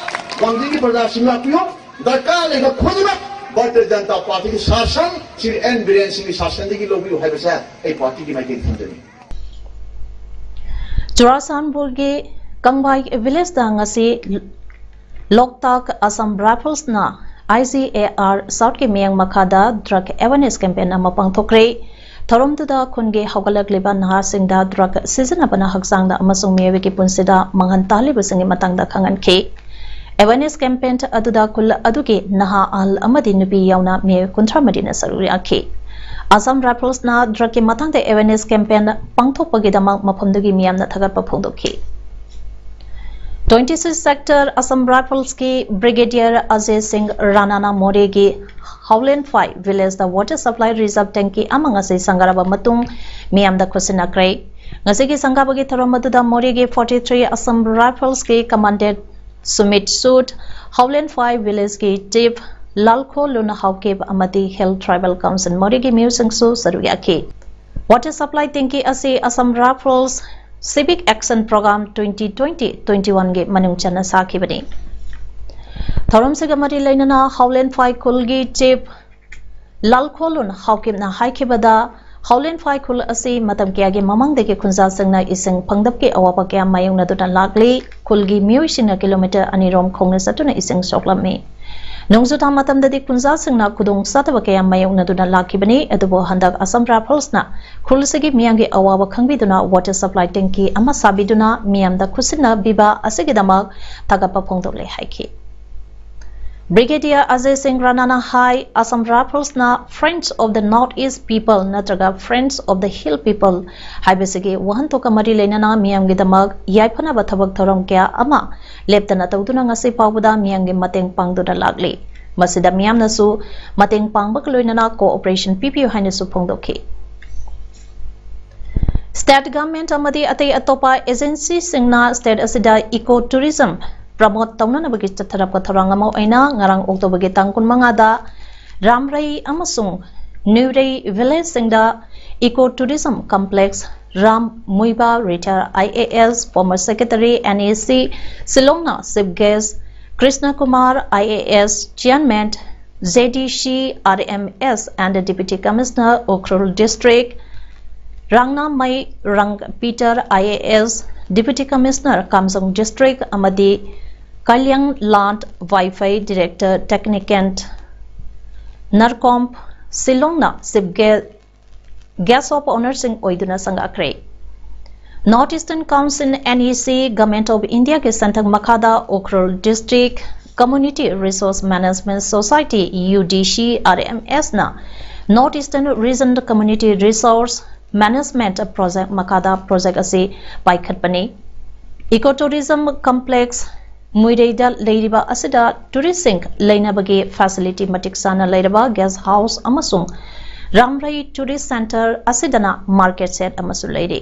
ꯋꯥꯡꯖꯤꯡꯒꯤ ꯄ꯭ꯔꯖꯥꯁꯤꯡ ꯂꯥꯛꯄꯤꯌꯨ꯫ ꯗꯔꯀꯥꯔ ꯂꯩꯕ ꯈꯨꯗꯤꯡꯃꯛ ꯚꯥꯔꯇꯤꯌ ꯖꯅꯇꯥ ꯄꯥꯔꯇꯤꯒꯤ ꯁꯥꯁꯟ ꯁ꯭ꯔꯤ ꯑꯦꯟ ꯕꯤꯔꯦꯟ ꯁꯤꯡꯒꯤ ꯁꯥꯁꯟꯗꯒꯤ ꯂꯧꯕꯤꯌꯨ ꯍꯥꯏꯕꯁꯦ ꯑꯩ ꯄꯥꯔꯇꯤꯒꯤ ꯃꯥꯏꯀꯩꯗꯒꯤ ꯊꯝꯖꯅꯤꯡꯏ꯫ ꯆꯨꯔꯥꯆꯥꯟꯄꯨꯔꯒꯤ ꯀꯪꯕꯥꯏ ꯚꯤꯂꯦꯖꯇ ꯉꯁꯤ ꯂꯣꯛꯇꯥꯛ ꯑꯁꯥꯝ ꯔꯥꯏꯐꯜꯁꯅ ꯑꯥꯏ ꯖꯤ ꯑꯦ ꯑꯥꯔ ꯁꯥꯎꯠꯀꯤ ꯃꯤꯠꯌꯦꯡ ꯃꯈꯥꯗ ꯗ꯭ꯔꯒ ꯑꯦꯋꯦꯔꯅꯦꯁ ꯀꯦꯝꯄꯦꯟ ꯑꯃ ꯄꯥꯡꯊꯣꯛꯈ꯭ꯔꯦ꯫ ꯊꯧꯔꯝꯗꯨꯗ ꯈꯨꯟꯒꯤ ꯍꯧꯒꯠꯂꯛꯂꯤꯕ ꯅꯍꯥꯁꯤꯡꯗ ꯗ꯭ꯔꯒ ꯁꯤꯖꯤꯟꯅꯕꯅ ꯍꯛꯆꯥꯡꯗ ꯑꯃꯁꯨꯡ ꯃꯤꯑꯣꯏꯕꯒꯤ ꯄꯨꯟꯁꯤꯗ ꯃꯥꯡꯍꯟ ꯇꯥꯍꯜꯂꯤꯕꯁꯤꯡꯒꯤ ꯃꯇꯥꯡꯗ ꯈꯪꯍꯟꯈꯤ꯫ ꯑꯦꯋꯦꯔꯅꯦꯁ ꯀꯦꯝꯄꯦꯟ ꯑꯗꯨꯗ ꯈꯨꯜ ꯑꯗꯨꯒꯤ ꯅꯍꯥ, ꯑꯍꯜ ꯑꯃꯗꯤ ꯅꯨꯄꯤ ꯌꯥꯎꯅ ꯃꯤꯑꯣꯏ ꯀꯨꯟꯊ꯭ꯔꯥ ꯃꯔꯤꯅ ꯁꯔꯨꯛ ꯌꯥꯈꯤ꯫ ꯑꯁꯥꯝ ꯔꯥꯏꯐꯜꯁꯅ ꯗ꯭ꯔꯒꯀꯤ ꯃꯇꯥꯡꯗ ꯑꯦꯋꯦꯔꯅꯦꯁ ꯀꯦꯝꯄꯦꯟ ꯄꯥꯡꯊꯣꯛꯄꯒꯤꯗꯃꯛ ꯃꯐꯝꯗꯨꯒꯤ ꯃꯤꯌꯥꯝꯅ ꯊꯥꯒꯠꯄ ꯐꯣꯡꯗꯣꯛꯈꯤ꯫ Twenty six Sector Assam Rifles ꯀꯤ Brigadier Ajay Singh Ranana ꯃꯣꯔꯦꯒꯤ ꯍꯥꯎꯂꯦꯟꯐꯥꯏ ꯚꯤꯂꯦꯖꯇ water supply reserve tanky ꯑꯃ ꯉꯁꯤ ꯁꯪꯒꯥꯔꯕ ꯃꯇꯨꯡ ꯃꯤꯌꯥꯝꯗ ꯈꯨꯠꯁꯤꯟꯅꯈ꯭ꯔꯦ꯫ ꯉꯁꯤꯒꯤ ꯁꯪꯒꯥꯕꯒꯤ ꯊꯧꯔꯝ ꯑꯗꯨꯗ ꯃꯣꯔꯦꯒꯤ forty three Assam Rifles ꯀꯤ Commandant Sumit Sood, ꯍꯥꯎꯂꯦꯟꯐꯥꯏ ꯚꯤꯂꯦꯖꯀꯤ Chief ꯂꯥꯜꯈꯣꯂꯨꯟ Haokip ꯑꯃꯗꯤ Hill Tribal Council ꯃꯣꯔꯦꯒꯤ ꯃꯤꯑꯣꯏꯁꯤꯡꯁꯨ ꯁꯔꯨꯛ ꯌꯥꯈꯤ꯫ Water supply tanky ꯑꯁꯤ Assam Rifles Civic Action Program twenty twenty twenty one ꯒꯤ ꯃꯅꯨꯡ ꯆꯟꯅ ꯁꯥꯈꯤꯕꯅꯤ꯫ ꯊꯧꯔꯝꯁꯤꯒ ꯃꯔꯤ ꯂꯩꯅꯅ ꯍꯥꯎꯂꯦꯟꯐꯥꯏ ꯈꯨꯜꯒꯤ Chief ꯂꯥꯜꯈꯣꯂꯨꯟ ꯍꯥꯎꯀꯤꯞꯅ ꯍꯥꯏꯈꯤꯕꯗ, ꯍꯥꯎꯂꯦꯟꯐꯥꯏ ꯈꯨꯜ ꯑꯁꯤ ꯃꯇꯝ ꯀꯌꯥꯒꯤ ꯃꯃꯥꯡꯗꯒꯤ ꯈꯨꯟꯖꯥꯁꯤꯡꯅ ꯏꯁꯤꯡ ꯐꯪꯗꯕꯒꯤ ꯑꯋꯥꯕ ꯀꯌꯥ ꯃꯥꯌꯣꯛꯅꯗꯨꯅ ꯂꯥꯛꯂꯤ꯫ ꯈꯨꯜꯒꯤ ꯃꯤꯑꯣꯏꯁꯤꯡꯅ kilometre ꯑꯅꯤ ꯔꯣꯝ ꯈꯣꯡꯅ ꯆꯠꯇꯨꯅ ꯏꯁꯤꯡ ꯁꯣꯛꯂꯝꯃꯤ꯫ ꯅꯣꯡꯖꯨꯊꯥ ꯃꯇꯝꯗꯗꯤ ꯈꯨꯟꯖꯥꯁꯤꯡꯅ ꯈꯨꯗꯣꯡ ꯆꯥꯗꯕ ꯀꯌꯥ ꯃꯥꯌꯣꯛꯅꯗꯨꯅ ꯂꯥꯛꯈꯤꯕꯅꯤ꯫ ꯑꯗꯨꯕꯨ ꯍꯟꯗꯛ Assam Rifles ꯅ ꯈꯨꯜꯁꯤꯒꯤ ꯃꯤꯌꯥꯝꯒꯤ ꯑꯋꯥꯕ ꯈꯪꯕꯤꯗꯨꯅ water supply tanky ꯑꯃ ꯁꯥꯕꯤꯗꯨꯅ ꯃꯤꯌꯥꯝꯗ ꯈꯨꯠꯁꯤꯟꯅꯕꯤꯕ ꯑꯁꯤꯒꯤꯗꯃꯛ ꯊꯥꯒꯠꯄ ꯐꯣꯡꯗꯣꯛꯂꯦ ꯍꯥꯏꯈꯤ꯫ Brigadier Ajay Singh Ranana ꯍꯥꯏ, Assam Rifles ꯅ Friends of the North East People ꯅꯠꯇ꯭ꯔꯒ Friends of the Hill People ꯍꯥꯏꯕꯁꯤꯒꯤ ꯋꯥꯍꯟꯊꯣꯛꯀ ꯃꯔꯤ ꯂꯩꯅꯅ ꯃꯤꯌꯥꯝꯒꯤꯗꯃꯛ ꯌꯥꯏꯐꯅꯕ ꯊꯕꯛ ꯊꯧꯔꯝ ꯀꯌꯥ ꯑꯃ ꯂꯦꯞꯇꯅ ꯇꯧꯗꯨꯅ ꯉꯁꯤ ꯐꯥꯎꯕꯗ ꯃꯤꯌꯥꯝꯒꯤ ꯃꯇꯦꯡ ꯄꯥꯡꯗꯨꯅ ꯂꯥꯛꯂꯤ꯫ ꯃꯁꯤꯗ ꯃꯤꯌꯥꯝꯅꯁꯨ ꯃꯇꯦꯡ ꯄꯥꯡꯕꯒ ꯂꯣꯏꯅꯅ cooperation ꯄꯤꯕꯤꯌꯨ ꯍꯥꯏꯅꯁꯨ ꯐꯣꯡꯗꯣꯛꯈꯤ꯫ State government ꯑꯃꯗꯤ ꯑꯇꯩ ꯑꯇꯣꯞꯄ agency ꯁꯤꯡꯅ state ꯑꯁꯤꯗ eco tourism promote ꯇꯧꯅꯅꯕꯒꯤ ꯆꯠꯊꯔꯛꯄ ꯊꯧꯔꯥꯡ ꯑꯃ ꯑꯣꯏꯅ ꯉꯔꯥꯡ October ꯒꯤ ꯇꯥꯡ ꯀꯨꯟꯃꯉꯥꯗ ꯔꯥꯝꯔꯩ ꯑꯃꯁꯨꯡ ꯅ꯭ꯌꯨꯔꯩ village ꯁꯤꯡꯗ eco tourism complex Ram ꯃꯨꯏꯕꯥ, retired I A S, former secretary N E C, ꯁꯤꯂꯣꯡꯅ chief guest, Krishna Kumar, I A S, chairman, J D C R M S and Deputy Commissioner Ukhrul District, ꯔꯥꯡꯅꯥꯃꯩ ꯔꯪ Peter, I A S, Deputy Commissioner Kamjong District, ꯑꯃꯗꯤ ꯀꯂꯤꯌꯥꯡ ꯂꯥꯟ ꯋꯥꯏꯐꯩ, Director Technical, ꯅꯔꯀꯣꯝ, ꯁꯤꯂꯣꯡꯅ chief guest, guest of honour ꯁꯤꯡ ꯑꯣꯏꯗꯨꯅ ꯆꯪꯂꯛꯈ꯭ꯔꯦ꯫ North Eastern Council, N E C, Government of India ꯒꯤ ꯁꯦꯟꯊꯪ ꯃꯈꯥꯗ Ukhrul District Community Resource Management Society, U D C R M S ꯅ North Eastern Region Community Resource Management Project ꯃꯈꯥꯗ project ꯑꯁꯤ ꯄꯥꯏꯈꯠꯄꯅꯤ꯫ Eco Tourism Complex ꯃꯨꯏꯔꯩꯗ ꯂꯩꯔꯤꯕ ꯑꯁꯤꯗ touristꯁꯤꯡ ꯂꯩꯅꯕꯒꯤ facility ꯃꯇꯤꯛ ꯆꯥꯅ ꯂꯩꯔꯕ guest house ꯑꯃꯁꯨꯡ ꯔꯥꯝꯔꯩ tourist center ꯑꯁꯤꯗꯅ market shed ꯑꯃꯁꯨ ꯂꯩꯔꯤ꯫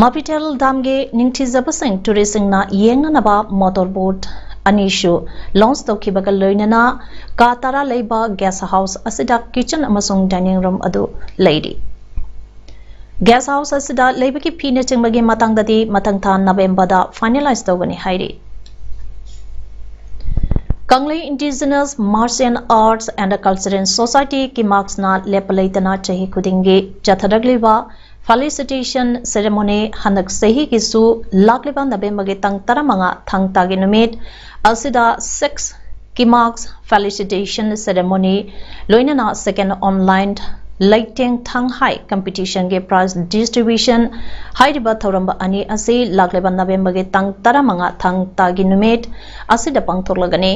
ꯃꯥꯄꯤꯇꯦꯜ ꯗꯥꯝꯒꯤ ꯅꯤꯡꯊꯤꯖꯕꯁꯤꯡ touristꯁꯤꯡꯅ ꯌꯦꯡꯅꯅꯕ motor boat ꯑꯅꯤꯁꯨ launch ꯇꯧꯈꯤꯕꯒ ꯂꯣꯏꯅꯅ ꯀꯥ ꯇꯔꯥ ꯂꯩꯕ guest house ꯑꯁꯤꯗ kitchen ꯑꯃꯁꯨꯡ dining room ꯑꯗꯨ ꯂꯩꯔꯤ꯫ Guest house ꯑꯁꯤꯗ ꯂꯩꯕꯒꯤ ꯐꯤꯅꯆꯤꯡꯕꯒꯤ ꯃꯇꯥꯡꯗꯗꯤ ꯃꯊꯪ ꯊꯥ ꯅꯕꯦꯝꯕꯔꯗ finalize ꯇꯧꯒꯅꯤ ꯍꯥꯏꯔꯤ꯫ ꯀꯪꯂꯩ Indigenous Martial Arts and Cultural Society ꯀꯤꯃꯥꯛꯁꯅ ꯂꯦꯞꯄ ꯂꯩꯇꯅ ꯆꯍꯤ ꯈꯨꯗꯤꯡꯒꯤ ꯆꯠꯊꯔꯛꯂꯤꯕ felicitation ceremony ꯍꯟꯗꯛ ꯆꯍꯤꯒꯤꯁꯨ ꯂꯥꯛꯂꯤꯕ ꯅꯕꯦꯝꯕꯔꯒꯤ ꯇꯥꯡ ꯇꯔꯥꯃꯉꯥ ꯊꯥꯡ ꯇꯥꯒꯤ ꯅꯨꯃꯤꯠ ꯑꯁꯤꯗ six ꯀꯤꯃꯥꯛꯁ felicitation ceremony ꯂꯣꯏꯅꯅ second online ꯂꯩꯇꯦꯡ ꯊꯥꯡꯍꯥꯏ competitionꯒꯤ prize distribution ꯍꯥꯏꯔꯤꯕ ꯊꯧꯔꯝ ꯑꯅꯤ ꯑꯁꯤ ꯂꯥꯛꯂꯤꯕ ꯅꯕꯦꯝꯕꯔꯒꯤ ꯇꯥꯡ ꯇꯔꯥꯃꯉꯥ ꯊꯥꯡ ꯇꯥꯒꯤ ꯅꯨꯃꯤꯠ ꯑꯁꯤꯗ ꯄꯥꯡꯊꯣꯛꯂꯒꯅꯤ꯫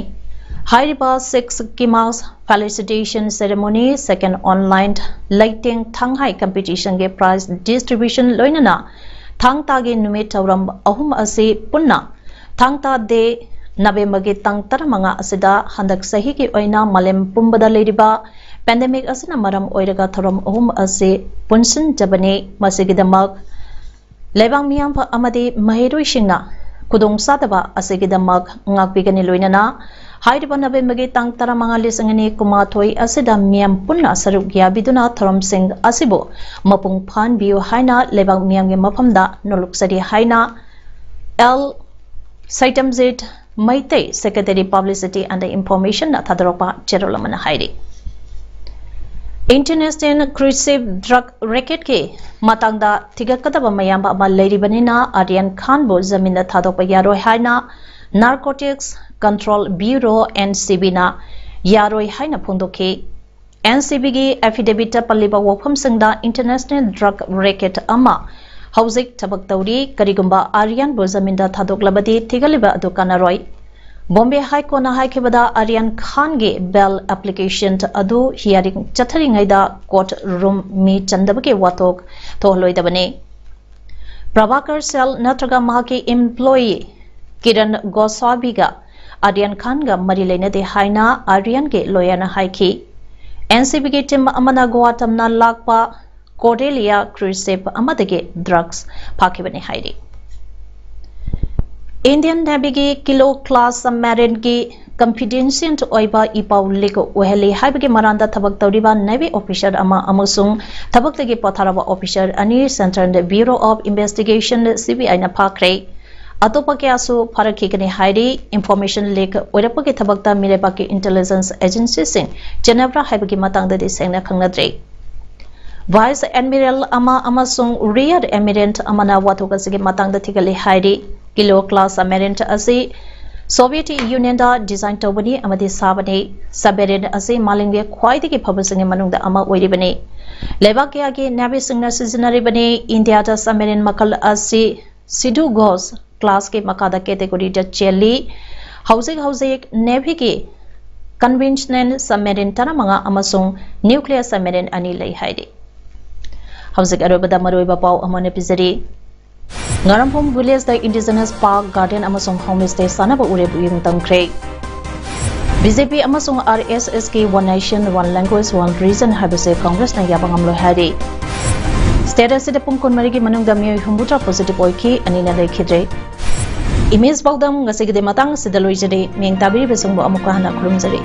ꯍꯥꯏꯔꯤꯕ six ꯀꯤꯃꯥꯛꯁ felicitation ceremony second online ꯂꯩꯇꯦꯡ ꯊꯥꯡꯍꯥꯏ competitionꯒꯤ prize distribution ꯂꯣꯏꯅꯅ ꯊꯥꯡ ꯇꯥꯒꯤ ꯅꯨꯃꯤꯠ ꯊꯧꯔꯝ ꯑꯍꯨꯝ ꯑꯁꯤ ꯄꯨꯟꯅ ꯊꯥꯡ ꯇꯥ day ꯅꯕꯦꯝꯕꯔꯒꯤ ꯇꯥꯡ ꯇꯔꯥꯃꯉꯥ ꯑꯁꯤꯗ ꯍꯟꯗꯛ ꯆꯍꯤꯒꯤ ꯑꯣꯏꯅ ꯃꯥꯂꯦꯝ ꯄꯨꯝꯕꯗ ꯂꯩꯔꯤꯕ pandemic ꯑꯁꯤꯅ ꯃꯔꯝ ꯑꯣꯏꯔꯒ ꯊꯧꯔꯝ ꯑꯍꯨꯝ ꯑꯁꯤ ꯄꯨꯟꯁꯤꯟꯖꯕꯅꯤ꯫ ꯃꯁꯤꯒꯤꯗꯃꯛ ꯂꯩꯕꯥꯛ ꯃꯤꯌꯥꯝ ꯑꯃꯗꯤ ꯃꯍꯩꯔꯣꯏꯁꯤꯡꯅ ꯈꯨꯗꯣꯡꯆꯥꯗꯕ ꯑꯁꯤꯒꯤꯗꯃꯛ ꯉꯥꯛꯄꯤꯒꯅꯤ꯫ ꯂꯣꯏꯅꯅ ꯍꯥꯏꯔꯤꯕ ꯅꯕꯦꯝꯕꯔꯒꯤ ꯇꯥꯡ ꯇꯔꯥꯃꯉꯥ ꯂꯤꯁꯤꯡ ꯑꯅꯤ ꯀꯨꯟꯃꯥꯊꯣꯏ ꯑꯁꯤꯗ ꯃꯤꯌꯥꯝ ꯄꯨꯟꯅ ꯁꯔꯨꯛ ꯌꯥꯕꯤꯗꯨꯅ ꯊꯧꯔꯝꯁꯤꯡ ꯑꯁꯤꯕꯨ ꯃꯄꯨꯡ ꯐꯥꯍꯟꯕꯤꯌꯨ ꯍꯥꯏꯅ ꯂꯩꯕꯥꯛ ꯃꯤꯌꯥꯝꯒꯤ ꯃꯐꯝꯗ ꯅꯣꯜꯂꯨꯛꯆꯔꯤ ꯍꯥꯏꯅ L Seitamjit Meitei, Secretary Publicity and Informationꯅ ꯊꯥꯗꯣꯔꯛꯄ ꯆꯦꯔꯣꯜ ꯑꯃꯅ ꯍꯥꯏꯔꯤ꯫ International Cruise Ship Drug Racketꯀꯤ ꯃꯇꯥꯡꯗ ꯊꯤꯒꯠꯀꯗꯕ ꯃꯌꯥꯝ ꯑꯃ ꯂꯩꯔꯤꯕꯅꯤꯅ ꯑꯥꯔꯌꯟ ꯈꯥꯟꯕꯨ ꯖꯃꯤꯟꯗ ꯊꯥꯗꯣꯛꯄ ꯌꯥꯔꯣꯏ ꯍꯥꯏꯅ Narcotics Control Bureau, NCBꯅ ꯌꯥꯔꯣꯏ ꯍꯥꯏꯅ ꯐꯣꯡꯗꯣꯛꯈꯤ꯫ NCBꯒꯤ affidavitꯇ ꯄꯜꯂꯤꯕ ꯋꯥꯐꯝꯁꯤꯡꯗ international drug racket ꯑꯃ ꯍꯧꯖꯤꯛ ꯊꯕꯛ ꯇꯧꯔꯤ꯫ ꯀꯔꯤꯒꯨꯝꯕ ꯑꯥꯔꯌꯟꯕꯨ ꯖꯃꯤꯟꯗ ꯊꯥꯗꯣꯛꯂꯕꯗꯤ ꯊꯤꯒꯠꯂꯤꯕ ꯑꯗꯨ ꯀꯥꯟꯅꯔꯣꯏ꯫ ꯕꯣꯝꯕꯦ ꯍꯥꯏ ꯀꯣꯔꯠꯅ ꯍꯥꯏꯈꯤꯕꯗ ꯑꯥꯔꯌꯟ ꯈꯥꯟꯒꯤ bail application ꯑꯗꯨ hearing ꯆꯠꯊꯔꯤꯉꯩꯗ court room ꯃꯤ ꯆꯟꯗꯕꯒꯤ ꯋꯥꯊꯣꯛ ꯊꯣꯛꯍꯜꯂꯣꯏꯗꯕꯅꯤ꯫ ꯄ꯭ꯔꯚꯥꯀꯔ ꯁꯦꯜ ꯅꯠꯇ꯭ꯔꯒ ꯃꯍꯥꯛꯀꯤ employee ꯀꯤꯔꯟ ꯒꯣꯁ꯭ꯋꯥꯃꯤꯒ ꯑꯥꯔꯌꯟ ꯈꯥꯟꯒ ꯃꯔꯤ ꯂꯩꯅꯗꯦ ꯍꯥꯏꯅ ꯑꯥꯔꯌꯟꯒꯤ lawyerꯅ ꯍꯥꯏꯈꯤ꯫ NCBꯒꯤ team ꯑꯃꯅ ꯒꯣꯋꯥ ꯇꯝꯅ ꯂꯥꯛꯄ ꯀꯣꯔꯗꯦꯂꯤꯌꯥ cruise ship ꯑꯃꯗꯒꯤ drugs ꯐꯥꯈꯤꯕꯅꯤ ꯍꯥꯏꯔꯤ꯫ Indian Navyꯒꯤ Kilo class submarineꯒꯤ confidential ꯑꯣꯏꯕ ꯏꯄꯥꯎ leak ꯑꯣꯏꯍꯜꯂꯤ ꯍꯥꯏꯕꯒꯤ ꯃꯔꯥꯟꯗ ꯊꯕꯛ ꯇꯧꯔꯤꯕ Navy officer ꯑꯃ ꯑꯃꯁꯨꯡ ꯊꯕꯛꯇꯒꯤ ꯄꯣꯊꯥꯔꯕ officer ꯑꯅꯤ Central Bureau of Investigation, CBIꯅ ꯐꯥꯈ꯭ꯔꯦ꯫ ꯑꯇꯣꯞꯄ ꯀꯌꯥꯁꯨ ꯐꯥꯔꯛꯈꯤꯒꯅꯤ ꯍꯥꯏꯔꯤ꯫ Information leak ꯑꯣꯏꯔꯛꯄꯒꯤ ꯊꯕꯛꯇ ꯃꯤꯔꯩꯕꯥꯛꯀꯤ intelligence agencyꯁꯤꯡ ꯆꯦꯟꯅꯕ꯭ꯔꯥ ꯍꯥꯏꯕꯒꯤ ꯃꯇꯥꯡꯗꯗꯤ ꯁꯦꯡꯅ ꯈꯪꯅꯗ꯭ꯔꯤ꯫ Vice Admiral ꯑꯃ ꯑꯃꯁꯨꯡ Rear Admiral ꯑꯃꯅ ꯋꯥꯊꯣꯛ ꯑꯁꯤꯒꯤ ꯃꯇꯥꯡꯗ ꯊꯤꯒꯠꯂꯤ ꯍꯥꯏꯔꯤ꯫ Kilo class submarine ꯑꯁꯤ Soviet Unionꯗ design ꯇꯧꯕꯅꯤ ꯑꯃꯗꯤ ꯁꯥꯕꯅꯤ꯫ Submarine ꯑꯁꯤ ꯃꯥꯂꯦꯝꯒꯤ ꯈ꯭ꯋꯥꯏꯗꯒꯤ ꯐꯕꯁꯤꯡꯒꯤ ꯃꯅꯨꯡꯗ ꯑꯃ ꯑꯣꯏꯔꯤꯕꯅꯤ꯫ ꯂꯩꯕꯥꯛ ꯀꯌꯥꯒꯤ navyꯁꯤꯡꯅ ꯁꯤꯖꯤꯟꯅꯔꯤꯕꯅꯤ꯫ ꯏꯟꯗꯤꯌꯥꯗ submarine ꯃꯈꯜ ꯑꯁꯤ Sidhu Ghosh classꯀꯤ ꯃꯈꯥꯗ categoryꯗ ꯆꯦꯜꯂꯤ꯫ ꯍꯧꯖꯤꯛ ꯍꯧꯖꯤꯛ Navyꯒꯤ conventional submarine ꯇꯔꯥꯃꯉꯥ ꯑꯃꯁꯨꯡ nuclear submarine ꯑꯅꯤ ꯂꯩ ꯍꯥꯏꯔꯤ꯫ ꯍꯧꯖꯤꯛ ꯑꯔꯣꯏꯕꯗ ꯃꯔꯨꯑꯣꯏꯕ ꯄꯥꯎ ꯑꯃꯅ ꯄꯤꯖꯔꯤ꯫ ꯉꯥꯔꯝꯐꯣꯡ villageꯗ indigenous park, garden ꯑꯃꯁꯨꯡ homestay ꯁꯥꯟꯅꯕ ꯎꯔꯦꯞ ꯎꯌꯨꯡ ꯇꯝꯈ꯭ꯔꯦ꯫ BJP ꯑꯃꯁꯨꯡ RSSꯀꯤ One Nation, One Language, One Region ꯍꯥꯏꯕꯁꯦ Congressꯅ ꯌꯥꯕ ꯉꯝꯂꯣꯏ ꯍꯥꯏꯔꯤ꯫ State ꯑꯁꯤꯗ ꯄꯨꯡ ꯀꯨꯟꯃꯔꯤꯒꯤ ꯃꯅꯨꯡꯗ ꯃꯤꯑꯣꯏ ꯍꯨꯝꯐꯨꯇꯔꯥ positive ꯑꯣꯏꯈꯤ, ꯑꯅꯤꯅ ꯂꯩꯈꯤꯗ꯭ꯔꯦ꯫ Image ꯄꯥꯎꯗꯝ ꯉꯁꯤꯒꯤꯗꯤ ꯃꯇꯥꯡ ꯑꯁꯤꯗ ꯂꯣꯏꯖꯔꯦ꯫ ꯃꯤꯌꯦꯡ ꯇꯥꯕꯤꯔꯤꯕꯁꯤꯡꯕꯨ ꯑꯃꯨꯛꯀ ꯍꯟꯅ ꯈꯨꯔꯨꯝꯖꯔꯤ꯫